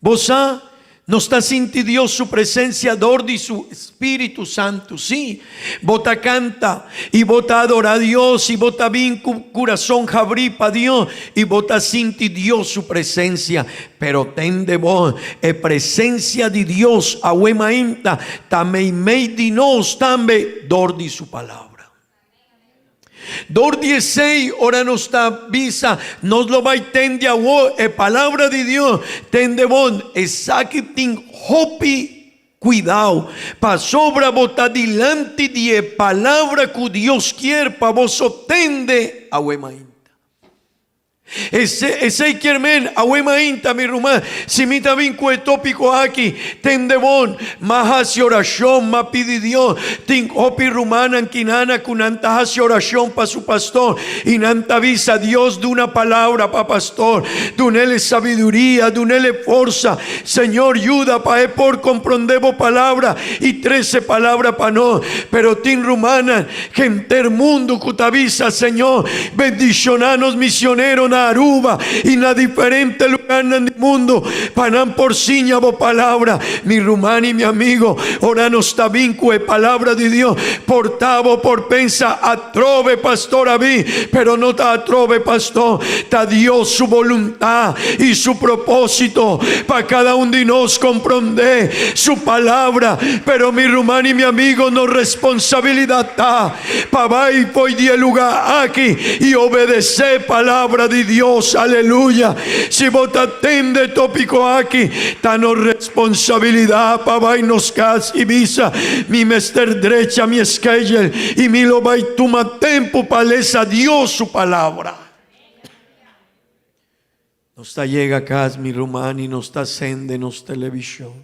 Bo sa, nos ta sinti Dios su presensia dor di su Spiritu Santu. Sí, bo ta kanta i bo ta adorá Dios i bo ta bin ku kurason habrí pa Dios i bo ta sinti Dios su presensia. Pero tende bon, e presensia di Dios awe mainta ta meimei di nos tambe dor di su Palabra. Dor di esei, ora nos ta bisa, nos lo bai tende awor e palabra di Dios, tende bon, esaki tin hopi kuidao, pasobra bo ta dilanti di e palabra ku Dios kier pa boso tende awe mainta. Esei kier men, awe mainta, mi ruman, si mi ta bin ku e tópiko aki, tende bon, m'a hasi orashon, m'a pidi Dios. Tin hopi rumannan kinana ku nan ta hasi orashon pa su pastor i nan ta bisa, Dios duna palabra pa pastor, dun'el e sabiduria, dun'el e forsa. Señor, yuda pa e por komprondé bo palabra i trese palabra pa nos. Pero tin rumannan Henter mundu ku ta bisa, Señor, bendishoná nos misionero na Aruba i na diferente lugarnan di mundu pa nan por siña bo palabra. Mi ruman i mi amigo, ora nos ta bin ku e palabra di Dios, por ta bo por pensa, Atrobe pastor a bin, pero no ta atrobe pastor, ta Dios su boluntad i su propósito pa kada un di nos komprondé su palabra. Pero mi ruman i mi amigo, nos responsabilidad ta pa bai fo'i di e lugá aki i obedesé palabra di Dios. Aleluya! Si bo ta tende e tópiko aki, ta nos responsabilidad pa bai nos kas i bisa, Mi mester drecha mi schedule i mi lo bai tuma tempu pa lesa Dios su palabra. Nos ta yega kas, mi ruman, i nos ta sende nos televishon.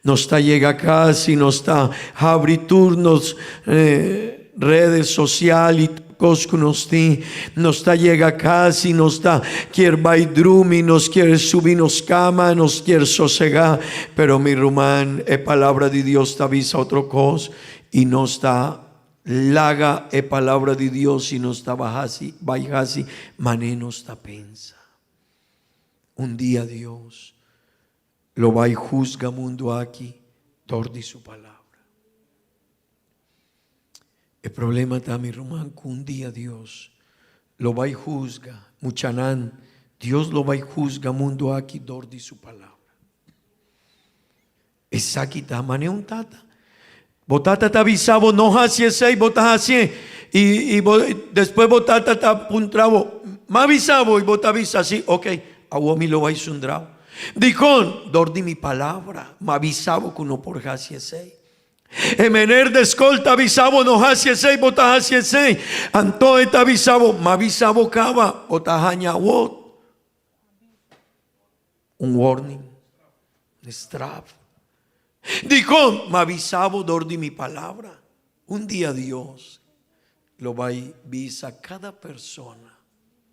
Nos ta yega kas i nos ta habri tur nos redes sosial i tur kos ku nos tin. Nos ta yega kas i nos ta kier bai drumi, nos kier subi nos kama, nos kier sosegá. Pero mi ruman, e Palabra di Dios ta bisa otro kos i nos ta Laga e palabra di Dios si nos ta hasi, bai hasi mane nos ta pensa. Un dia Dios lo bai husga mundu aki dor di su palabra. E problema ta, mi ruman, ku un dia Dios lo bai husga muchanan, Dios lo bai husga mundu aki dor di su palabra. Esaki ta mane un tata. Bo tata ta bisa bo no hasi esei, bo ta hasié. I, i bo, despues bo tata ta puntra bo, M'a bisa bo? I bo ta bisa, Sí, ok, awor mi lo bai sundra bo. Dikon? Dor di mi palabra, m'a bisa bo ku no por hasi esei. E mener di skol ta bisa bo no hasi esei, bo ta hasi esei. Anto e ta bisa bo, M'a bisa bo kaba, bo ta haña awor. Un warning, un straf. Dikon? M'a bisa bo dor di mi palabra. Un dia Dios lo bai bisa kada persona,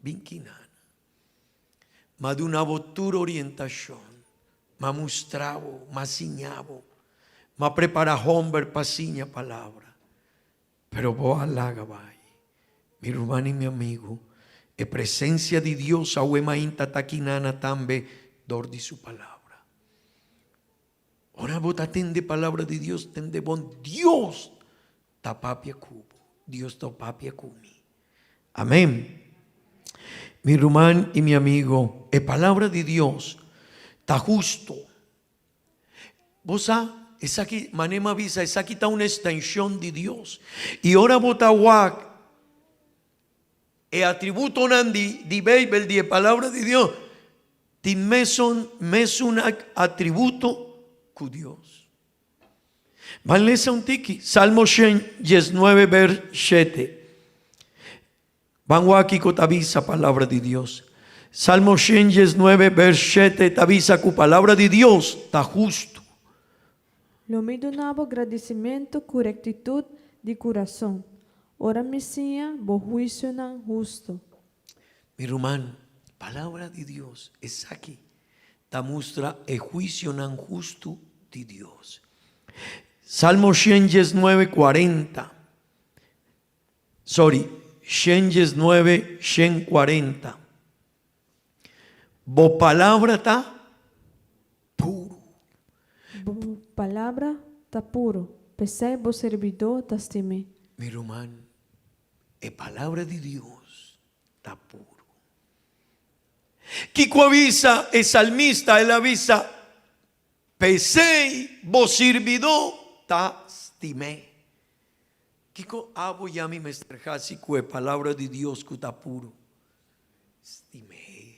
Bin kinana. M'a duna bo tur orientashon, m'a mustra bo, m'a siña bo, m'a prepara homber pa siña palabra. Pero bo a laga bai. Mi ruman i mi amigu, e presensia di Dios awe mainta ta kinana tambe dor di su Palabra. Ora bo ta tende Palabra di Dios, tende bon, Dios ta papia ku bo, Dios ta papia ku mi. Amen. Mi ruman i mi amigu, e Palabra di Dios ta husto. Bo sa, esaki, manera mi a bisa, esaki ta un estenshon di Dios. I ora bo ta wak e atributonan di di Beibel, di e Palabra di Dios, tin mesun mesun atributo ku Dios. Ban lesa un tiki, Salmo shen diesnuebe bers shete. Ban wak kiko ta bisa Palabra di Dios. Salmo 119 vers 7 ta bisa ku Palabra di Dios ta hustu. Lo mi duna bo gradisimentu ku rektitut di kurason, ora mi siña bo huisionan hustu. Mi ruman, Palabra di Dios esaki ta mustra e huisionan hustu di Dios. Salmo 119, 40. Sorry, 119, 140. Bo palabra ta puru. Bo palabra ta puru, p'esei bo sirbidó ta stim'é. Mi ruman, e palabra di Dios ta puru. Kiko a bisa e salmista? El a bisa, P'esei bo sirbidó ta stim'é. Kiko abo i ami mester hasi ku e Palabra di Dios ku ta puru? Stim'é.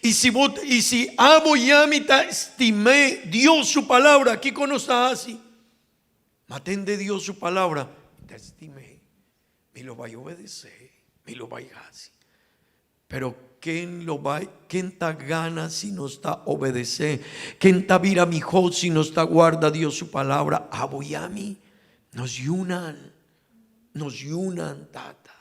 I si bo, i si abo i ami ta stim'é Dios su Palabra, kiko nos ta hasi? Ma tende Dios su Palabra, mi ta stim'é, mi lo bai obedesé, mi lo bai hasi. Pero ken lo bai, ken ta gana si nos ta obedesé? Ken ta bira mihó si nos ta guarda Dios su palabra? Abo i ami. Nos yunan, nos yunan, Tata.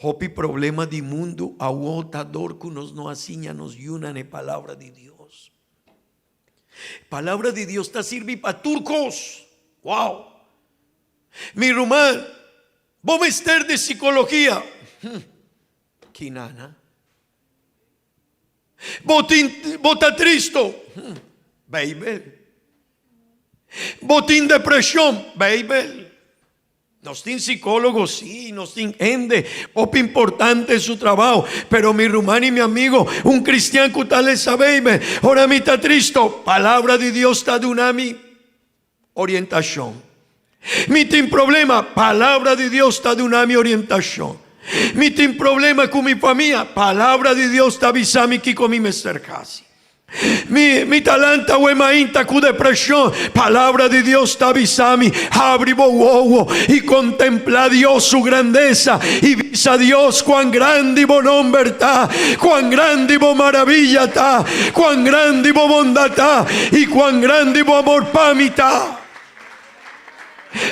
Hopi problema di mundu awo ta dor ku nos no a siña nos yunan e palabra di Dios. Palabra di Dios ta sirbi pa tur kos. Wow! Mi ruman, bo mester di psikologia. Kinana. Bo tin, bo ta tristo. Beibel. Bo tin depreshon. Beibel. Nos tin psicólogo, sí, nos tin hende hopi importante su trabajo, pero mi ruman y mi amigo, un cristian cu ta lesa Bijbel, ora mi ta tristo, palabra di Dios ta duna mi orientacion. Mi tin problema, palabra di Dios ta duna mi orientacion. Mi tin problema cu mi famia, palabra di Dios ta bisa mi kico mi mester haci. Mi, mi ta lanta awe mainta ku depreshon. Palabra di Dios ta bisa mi, habri bo wowo i kontemplá Dios su grandesa i bisa Dios kuan grandi bo nomber ta, kuan grandi bo maravilla ta, kuan grandi bo bondat ta i kuan grandi bo amor pa mi ta.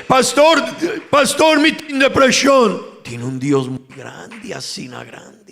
Pastor, pastor mi tin depreshon. Tin un Dios muy grandi, asina grandi.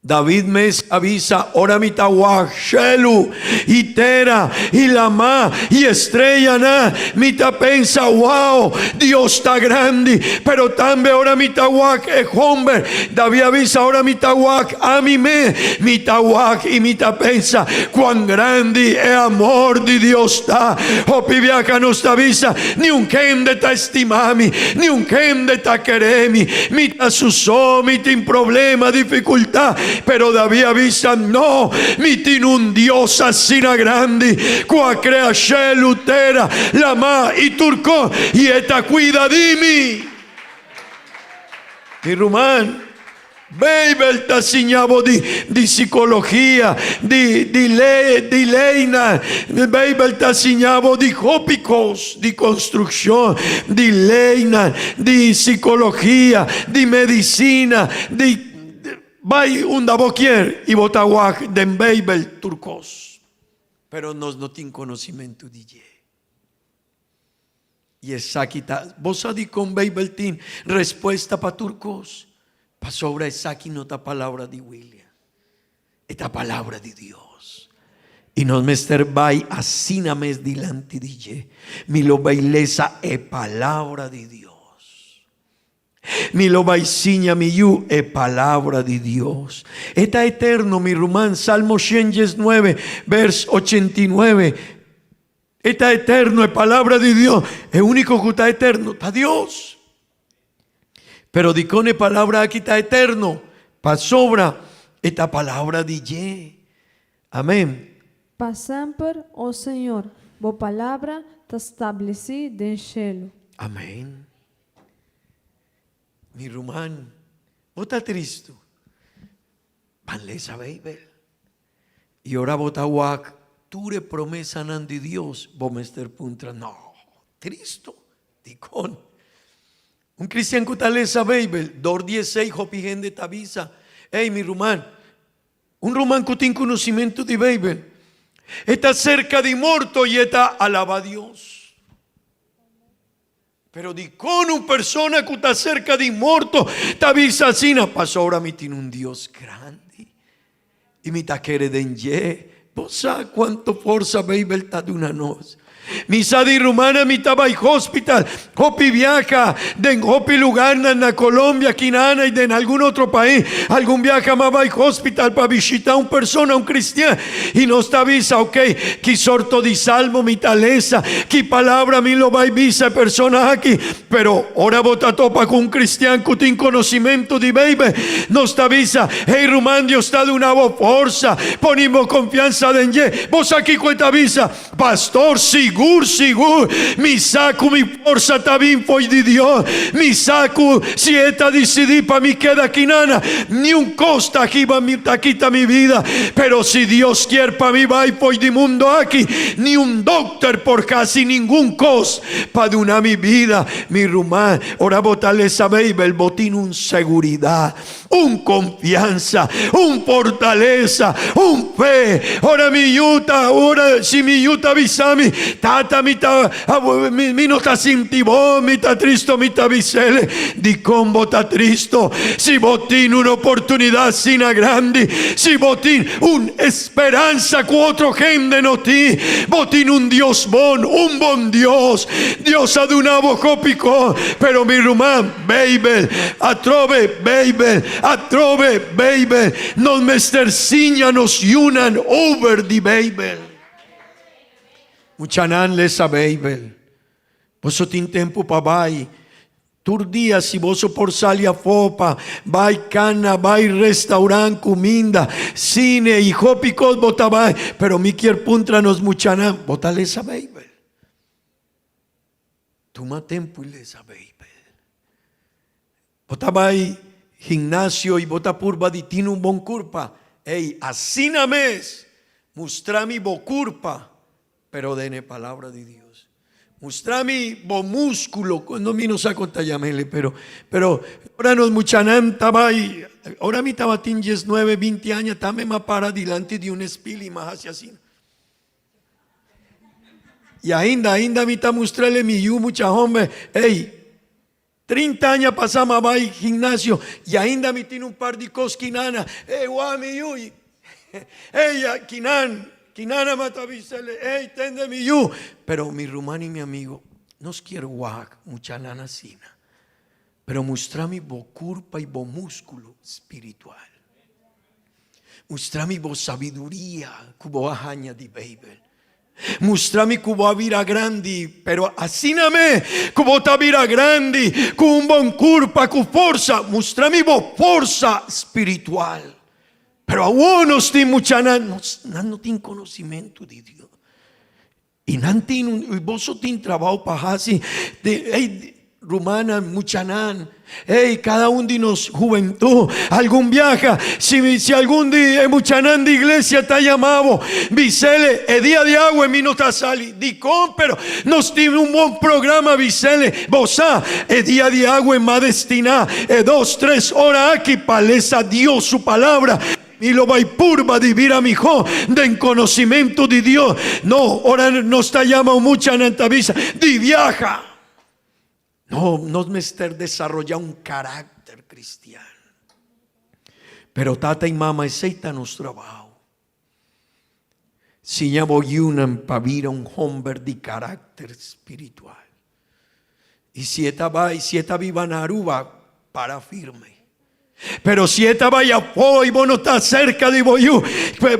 David mes a bisa, Ora mi ta wak shelu i tera i lamá i estreyanan, mi ta pensa, Wow, Dios ta grandi! Pero tambe ora mi ta wak e homber, David a bisa, ora mi ta wak ami mes, mi ta wak i mi ta pensa, Cuan grandi e amor di Dios ta! Hopi biaha nos ta bisa, Niun hende ta estima mi, niun hende ta kere mi, mi ta su so, mi tin problema, dificultad. Pero David a bisa, No, mi tin un Dios asina grandi cu a crea shelu, tera, lama y tur cos, y e ta cuida di mi. Mi ruman, Beibel ta siña bo di di psikologia, di di lei di leinan. Beibel ta siña bo di hopi kos, di konstrukshon, di leinan, di psikologia, di medisina, di bai unda bo kier i bo ta wak den Beibel tur kos. Pero nos no tin konosimentu di dje. I esaki ta, bo sa dikon Beibel tin respuesta pa tur kos? Pasobra esaki no ta palabra di William, e ta palabra di Dios. I nos mester bai asina mes dilanti di dje. Mi lo bai lesa e palabra di Dios. Mi lo bai siña mi yu e palabra di Dios. E ta eterno, mi ruman. Salmo 119, vers 89. E ta eterno, e palabra di Dios. E único ku ta eterno ta Dios. Pero dikon e palabra aki ta eterno? Pasobra e ta palabra di dje. Amén. Pa semper, o Señor, bo palabra ta stablesí den shelu. Amén. Mi ruman, bo ta tristu? Ban lesa Beibel. I ora bo ta wak tur e promesanan di Dios, bo mester puntra, No, tristu? Dikon? Un kristian ku ta lesa Beibel, dor di esei hopi hende ta bisa, Ey, mi ruman, un ruman ku tin konosimentu di Beibel, e ta serka di morto i e ta alaba Dios. Pero dikon un persona ku ta serka di morto ta bisa asina? Pasobra mi tin un Dios grandi i mi ta kere den dje. Bo sa cuanto forsa Bijbel ta duna nos. Mi sa di rumannan mi ta bai hospital, hopi biaha den hopi lugarnan na Colombia, Quinana y den algun otro pais. Algun biaha m'a bai hospital pa bishita un persona, un cristian, y nos ta bisa, ok, ki sorto di salmo mi ta lesa, ki palabra mi lo bai bisa e persona aki. Pero ora bo ta topa ku un kristian ku tin konosimento di Beibel, nos ta bisa, Hey ruman, Dios ta duna bo forsa, poni bo konfiansa den dje. Bo sa kiko e ta bisa? Pastor, sigur, sigur, mi sa ku mi forsa ta bin fo'i di Dios. Mi sa ku si e ta disidí pa mi keda kinana, niun kos ta hiba mi, ta kita mi bida. Pero si Dios kier pa mi bai fo'i di mundo aki, niun dokter por hasi ningun kos. Pa duna mi bida, mi ruman. Ora bo ta lesa Beibel, bo tin un seguridat, un konfiansa, un fortalesa, un fe. Ora mi yu ta, ora si mi yu ta bisa mi, Tata, mi ta, mi, mi no ta sinti bon, mi ta tristo, mi ta bis'el, Dikon bo ta tristo? Si bo tin un oportunidat asina grandi, si bo tin un Speransa ku otro hende no tin. Bo tin un Dios bon, un bon Dios. Dios a duna bo hopi kos, pero mi ruman, Beibel, atrobe Beibel, atrobe Beibel. Nos mester siña nos yunan over di Beibel. Muchanan lesa Beibel. Boso tin tempu pa bai. Tur dia si boso por sali afó pa bai kana, bai restaurant, kuminda, sine i hopi kos bo ta bai, pero mi kier puntra nos muchanan, bo ta lesa Beibel? Tuma tempu i lesa Beibel. Bo ta bai gimnasio i bo ta purba di tin un bon kurpa? Ey, asina mes! Mustra mi bo kurpa, pero den e Palabra di Dios. Mustra mi bo músculo, no mi no sa con ta yamele, pero, pero ora nos muchanan ta bai, ora mi tabatin diesnuebe, binti aña, tambe m'a para dilanti di un espil i m'a hasi asina. I ainda, ainda mi ta mustrele mi yu mucha homber, ey, 30 aña pasá m'a bai gimnasio i ainda mi tin un par di kos kinana. Ey, wak mi yu. Ey, kinan, kinana m'a ta bis'el, ey, tende mi yu. Pero mi ruman i mi amigo, nos kier wak muchanan asina. Pero mustra mi bo kurpa i bo múskulo spiritual. Mustra mi bo sabiduria ku bo a haña di Beibel. Mustra mi ku bo a bira grandi, pero asina me ku bo ta bira grandi ku un bon kurpa, ku forsa. Mustra mi bo forsa spiritual. Pero awor nos tin muchanan, nos, nan no tin konosimentu di Dios. I nan tin un, i boso tin trabou pa hasi. De, ey, rumannan, muchanan, ey, kada un di nos hubentud, algun biaha, si, si algun di e muchanan di iglesia ta yama bo, bisele, e dia di awe mi no ta sali. Dikon? Pero nos tin un bon programa, bisele, bo sa, e dia di awe m'a destina e dos, tres ora aki pa lesa Dios su palabra. Mi lo bai purba di bira mihó den konosimentu di Dios. No, ora nos ta yama un mucha nan ta bisa, di biaha. No, nos mester desaroyá un karakter kristian. Pero tata i mama esei ta nos trabou. Siña bo yunan pa bira un homber di karakter spiritual. I si e ta bai, si e ta biba na Aruba, para firme. Pero si e ta bai afó i bo no ta serka di bo yu,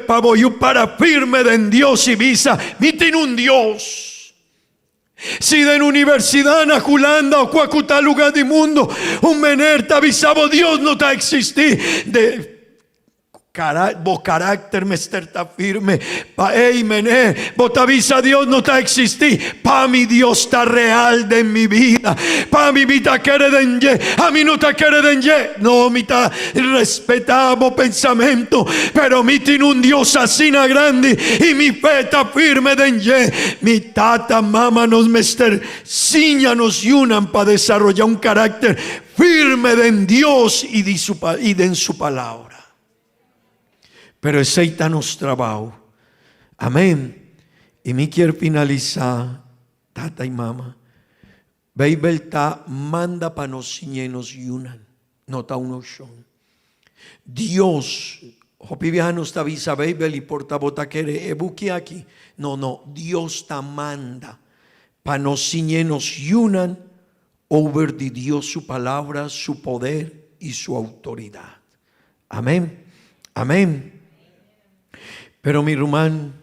pa bo yu para firme den Dios i bisa, Mi tin un Dios. Si den universidat na Hulanda o kuaku tal lugar di mundo, un mener ta bisa bo Dios no ta eksistí, de Bo karakter mester ta firme. Pa ey mene, bo ta bisa Dios no ta existi. Pa mi Dios ta real den mi bida. Pa mi mi ta kere den dje. Ami no ta kere den dje. No, mi ta respeta bo pensamento. Pero mi tin un Dios asina grandi y mi fe ta firme den dje. Mi tata, mama nos mester siña nos yunan pa desaroya un karakter Firme den Dios i di su i den su palabra. Pero esei ta nos trabao. Amen. I mi kier finalisa, tata i mama, Beibel ta manda pa nos siñ'e nos yunan, no ta un opshon. Dios. Hopi biaha nos ta bisa Beibel i por ta bo ta kere e buki aki. No, no, Dios ta manda pa nos siñ'é nos yunan over di Dios su Palabra, su poder i su outoridat. Amén. Amén. Pero mi ruman,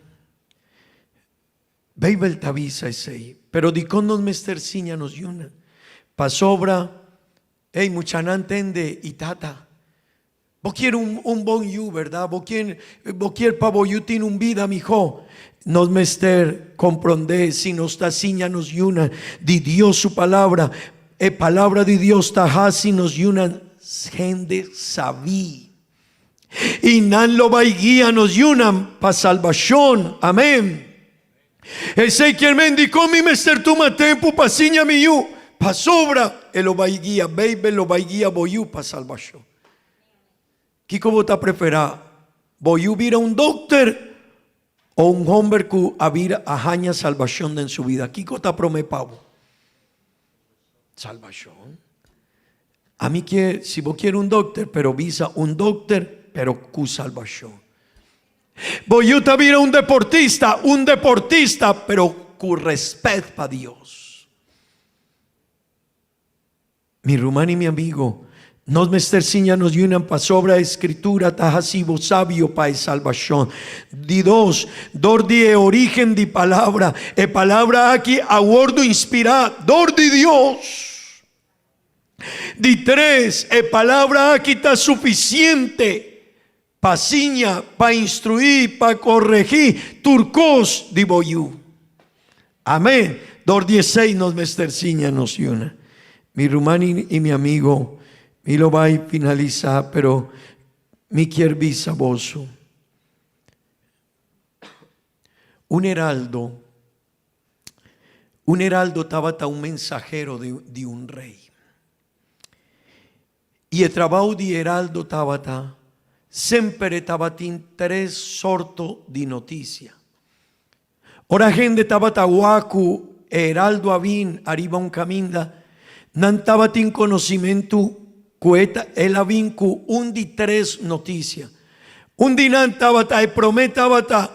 Beibel ta bisa esei. Pero dikon nos mester siña nos yunan? Pasobra, ey, muchanan tende i tata. Bo kier un un bon yu, berdad? Bo kier bo kier pa bo yu tin un bida mihó? Nos mester komprondé si nos ta siña nos yunan di Dios su Palabra, e Palabra di Dios ta hasi nos yunan hende sabí. I nan lo bai guia nos yunan pa salbashon. Amén. Esei kier men dikon mi mester tuma tempu pa siña mi yu? Pasobra e lo bai guia Beibel lo bai guia bo yu pa salbashon. Kiko bo ta preferá? Bo yu bira un dokter o un homber ku a bira a haña salbashon den su bida? Kiko ta promé pa bo? Salbashon. Ami kier, si bo kier un dokter, pero bisa un dokter pero ku salbashon. Bo yu ta bira un deportista, un deportista, pero ku respet pa Dios. Mi ruman i mi amigo, nos mester siña nos yunan pasobra e Escritura ta hasi bo sabio pa e salbashon. Di dos, dor di e origen di palabra, e palabra aki a wordu inspirá dor di Dios. Di tres, e palabra aki ta sufisiente Pa siña, pa instruí, pa koregí tur kos di bo yu. Amén. Dor di esei nos mester siña nos yunan. Mi ruman i mi amigo, mi lo bai finalisá, pero mi kier bisa boso, un heraldo, un heraldo tabata un mensahero di un rei. I e trabou di heraldo tabata, semper e tabatin tres sorto di notisia. Ora hende tabata wak ku e heraldo a bin ariba un kaminda, nan tabatin konosimentu ku e ta el a bin ku un di tres notisia. Un di nan tabata, e promé tabata,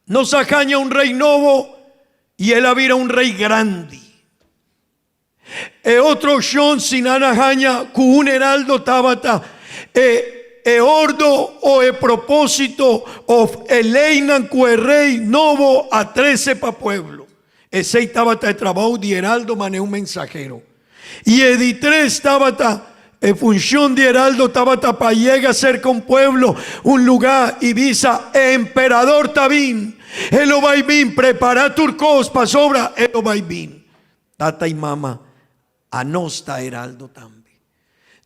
Nos a haña un rei nobo i el a bira un rei grandi. E otro opcion si nan a haña cu un heraldo tabata e e ordo o e proposito of e leynan cu e rey nobo a trece pa pueblo. Esey tabata e trabou di heraldo mane un mensahero. Y e di tres tabata e funcion di heraldo tabata pa yega cerca un pueblo, un lugar y bisa e emperador ta bin, e lo bay bin, prepara tur cos pasobra e lo bay bin. Tata i mama, anos ta heraldo tambe.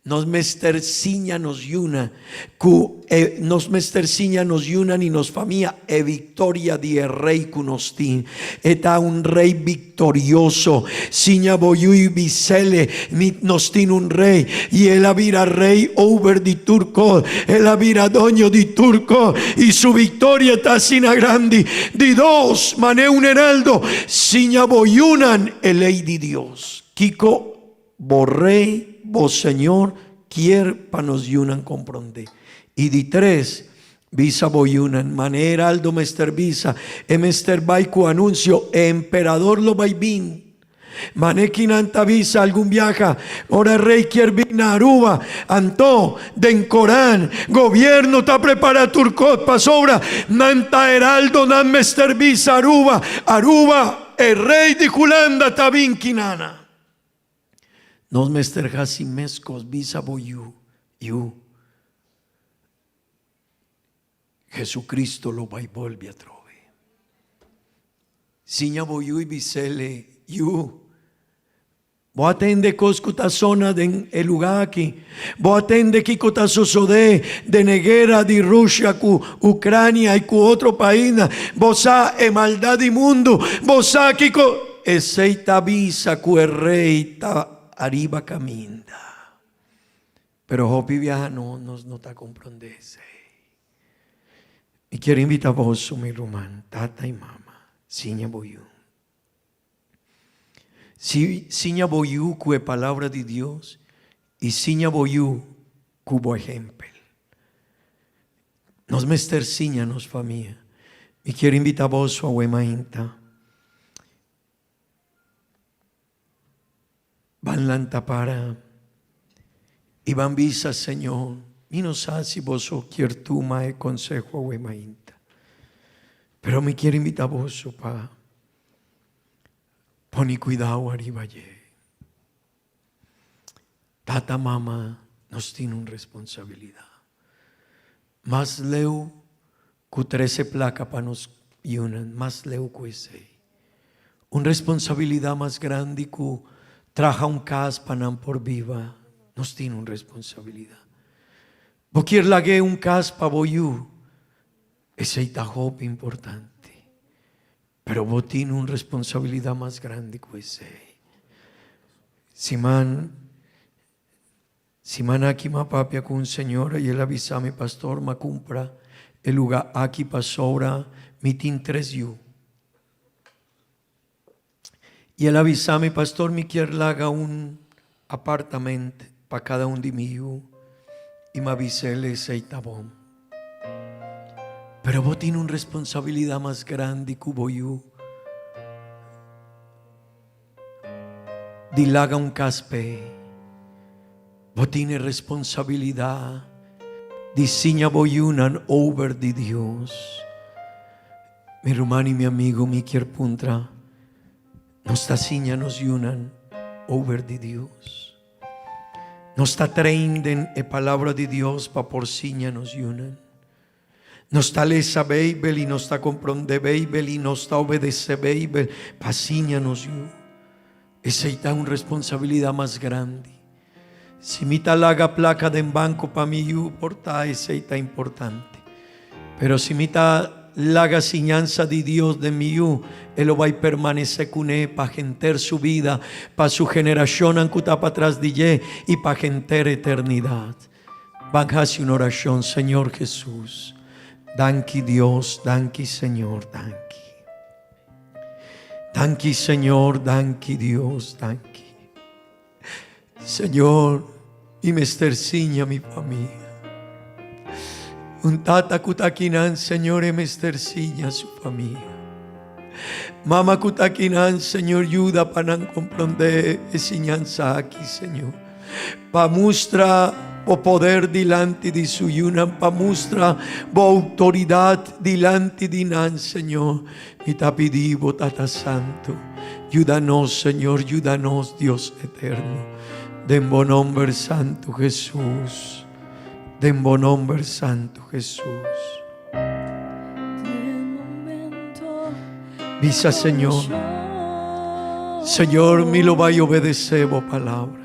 Nos mester siña nos yuna ku e nos mester siña nos yunan i nos famia e viktoria di e Rei ku nos tin. E ta un Rei viktorioso. Siña bo yu i bis'ele, Mi nos tin un Rei, i el a bira Rei over di tur kos. El a bira doño di tur kos, i su viktoria ta asina grandi. Di dos, manera un heraldo, siña bo yunan e lei di Dios. Kiko bo Rei, bo Señor, kier pa nos yunan komprondé? I di tres, bisa bo yunan, manera heraldo mester bisa, e mester bai ku anunsio, e emperador lo bai bin. Mane kinan ta bisa algun biaha, ora rey kier bin na Aruba, anto den Koran, gobierno ta prepara tur kos pasobra nan ta heraldo nan mester bisa Aruba, Aruba e rey di Hulanda ta bin kinana. Nos mester hasi meskos bisa bo yu, yu, Jesucristo lo bai bolbe atrobe. Siña bo yu i bis'el, Yu, bo a tende kos ku ta sona den e lugá aki. Bo a tende kiko ta sosodé den e guera di Rusia ku Ucrania i ku otro paisnan. Bo sa e maldat di mundu. Bo sa kiko. Esei ta bisa ku e rei ta ariba kaminda. Pero hopi biaha no, nos no ta komprondé esei. Mi kier invitá boso, mi ruman, tata i mama, siña bo yu. Si, siña bo yu ku e Palabra di Dios i siña bo yu ku bo ehèmpel. Nos mester siña nos famia. Mi kier invita boso awe mainta. Ban lanta para y ban bisa, Señor, mi no sa si boso kier tuma e conseho awe mainta, pero mi kier invita boso pa pone cuidao ariba dje. Tata, mama, nos tin un responsabilidad. Mas leu cu trece placa pa nos yunan, mas leu cu esey. Un responsabilidad mas grandi cu traha un cas pa nan por biba, nos tin un responsabilidad. Bo kier lag'e un cas pa bo yu, esey ta hopi importante. Pero bo tin un responsabilidad mas grandi cu esey. Siman siman aki m'a papia cu un señora y el a bisa mi, Pastor, m'a cumpra e luga aki pasobra mi tin tres yu. Y el a bisa mi, Pastor, mi kier laga un apartament pa cada un di mi yu. Y m'a bis'el, Esey ta bon. Pero bo tin un responsabilidad mas grandi cu bo yu di laga un cas p'e. Bo tin e responsabilidad di siña bo yunan over di Dios. Mi ruman y mi amigo, mi kier puntra, nos ta siña nos yunan over di Dios? Nos ta train den e Palabra di Dios pa por siña nos yunan. Nos ta lesa Beibel i nos ta komprondé Beibel i nos ta obedesé Beibel pa siña nos yu. Esei ta un responsabilidat mas grandi. Si mi ta laga plaka den banko pa mi yu, por ta esei ta importante. Pero si mi ta laga siñansa di Dios den mi yu, e lo bai permanesé kuné pa henter su bida, pa su generashonnan ku ta patras di dje i pa henter eternidat. Ban hasi un orashon, Señor Hesus, danki Dios, danki Señor, danki. Danki Señor, danki Dios, danki. Señor, mi mester siña mi famia. Un tata ku ta akinan, Señor, e mester siña su famia. Mama ku ta akinan, Señor, yuda pa nan komprondé e siñansa aki, Señor. Pa mustra bo poder dilanti di su yunan, pa mustra bo outoridat dilanti di nan, Señor. Mi ta pidi bo, Tata Santu, yuda nos, Señor, yuda nos, Dios eterno. Den bo nomber santu, Hesus. Den bo nomber santu, Hesus. Bisa, Señor, Señor, mi lo bai obedece bo palabra.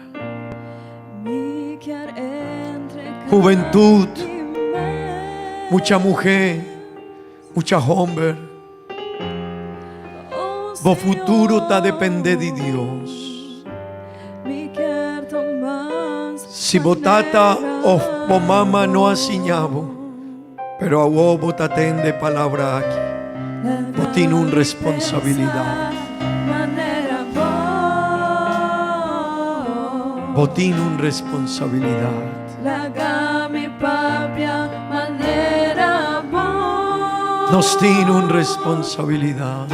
Juventud, mucha mujer, Mucha homber, bo futuro ta depende di Dios. Si bo tata of bo mama no a siña bo, pero awor bo ta tende e palabra aki, bo tin un responsabilidad. Bo tin un responsabilidad. Laga mi papia manera bo. Nos tin un responsabilidad.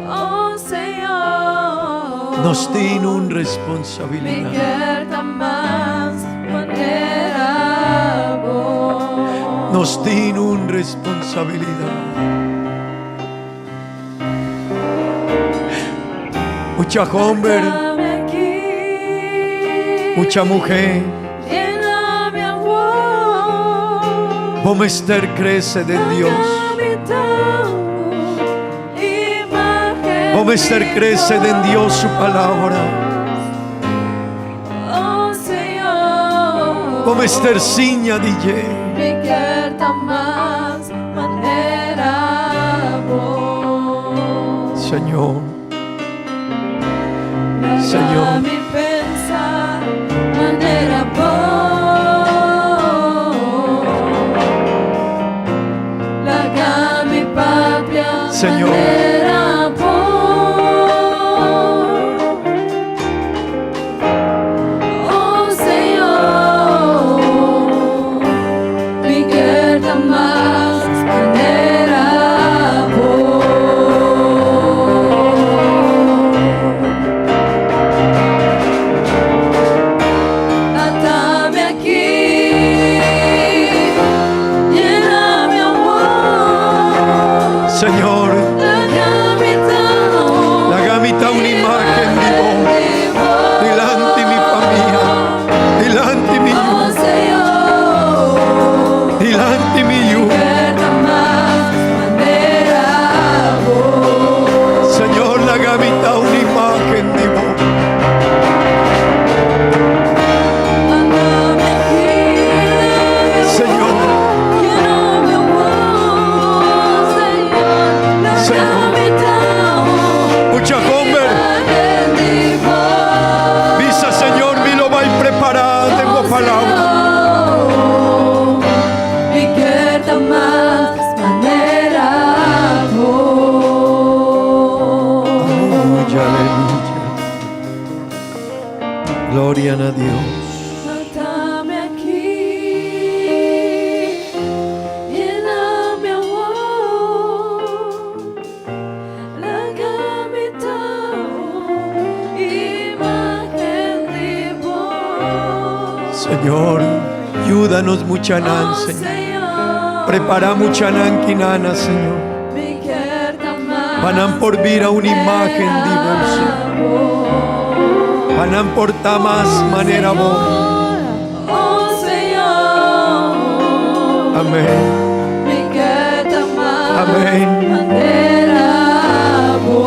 Oh Señor. Nos tin un responsabilidad. Mi kier ta mas manera bo. Nos tin un responsabilidad. Mucha homber, mucha mujer. Bo mester crece den Dios. Bo mester crece den Dios su palabra. Bo mester siña di dje. Señor, Señor. Señor. Señor, laga mi ta un imagen di bo dilanti mi famia, dilanti mi yu, dilanti mi yu. Señor, laga mi ta un imagen di bo. Señor, Señor. Mucha homber, bisa Señor, mi lo bay prepara den bo palabra. Mi ke ta mas manera bo. Aleluya, aleluya. Gloria na Dios. Manda mi aki, yena mi awor, laga mi ta un imagen di bo. Señor, ayúdanos muchanan, Oh, Señor. Señor, Prepara muchanan kinana, Señor. Mi ke ta mas Pa nan por bira un imagen di bo, Señor. Pa nan por ta mas manera bo. Oh Señor, Amén. mi ke ta mas Amén. manera bo.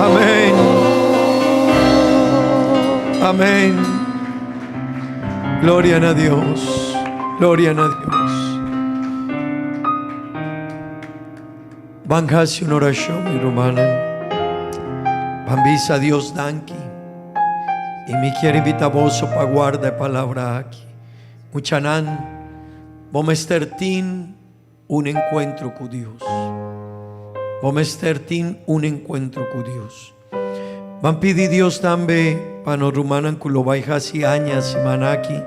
Amén. Amén. Gloria a Dios. Gloria a Dios. Ban hasi un orashon, mi rumannan. Ban bisa Dios danki. I mi ke invitá boso pa warda e palabra aki. Muchanan, bo mester tin un enkuentro ku Dios. Bo mester tin un enkuentro ku Dios. Ban pidi Dios tambe pa nos rumannan ku lo bai hasi aña siman aki.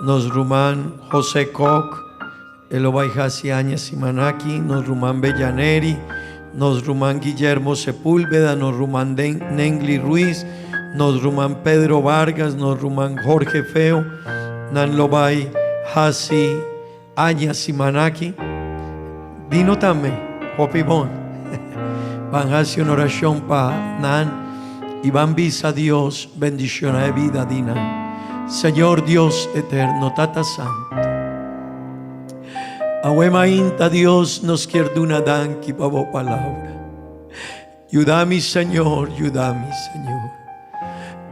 Nos ruman José Koch, e lo bai hasi aña siman aki. Nos ruman Bellaneri, nos ruman Guillermo Sepúlveda, nos ruman Nengli Ruiz, nos ruman Pedro Vargas, nos ruman Jorge Feo, nan lo bai hasi aña siman aki. Dino tambe, hopi bon. Ban hasi un orashon pa nan i ban bisa Dios bendishoná e bida di nan. Señor Dios eterno, Tata Santu. Awe mainta Dios nos ke duna danki pa bo palabra. Yuda mi Señor, yuda mi Señor.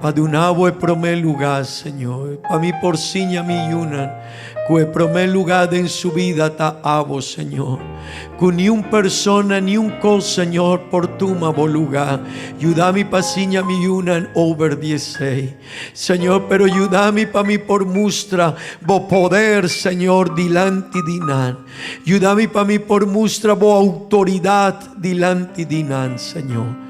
Pa duna bo e promé lugá, Señor. Pa mi por siña mi yunan. Ku e promé lugá den su bida ta abo, Señor. Ku ni un persona, ni un kos, Señor, por tuma bo lugá. Yuda mi pa siña mi yunan over di esei. Señor, pero yuda mi pa mi por mustra bo poder, Señor, dilanti di nan. Yuda mi pa mi por mustra bo outoridat dilanti di nan, Señor.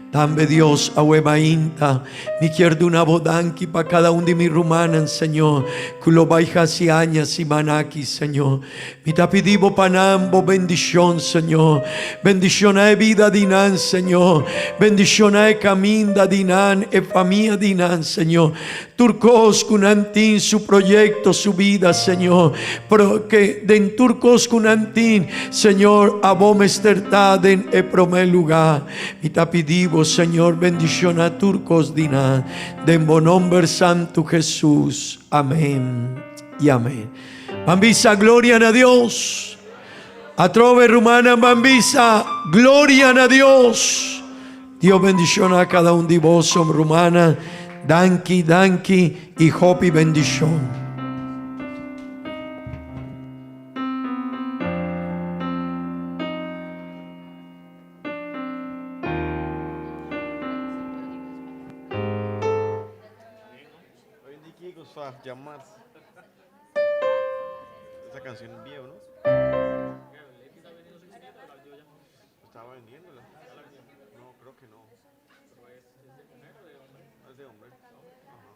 Tambe Dios, awe mainta, mi ke duna bo danki pa kada un di mi rumannan, Señor, ku lo bai hasi aña siman aki, Señor. Mi ta pidi bo pa nan bo bendishon, Señor. Bendishoná e bida di nan, Señor. Bendishoná e kaminda di nan, e famia di nan, Señor. Tur kos ku nan tin su proyekto, su bida, Señor. Pero ku den tur kos ku nan tin, Señor, abo mester ta den e promé lugá. Mi ta pidi bo, Señor, bendishoná tur kos di nan. Den bo nòmber santu Jesus. Amèn i amèn. Ban bisa gloria na Dios. Atrobe rumannan ban bisa gloria na Dios. Dios bendishoná kada un di boso rumannan. Danki, danki i hopi bendishon. Llamar. Esa canción es vieja, ¿no? Estaba vendiéndola. No, creo que no. Es de hombre. Ajá.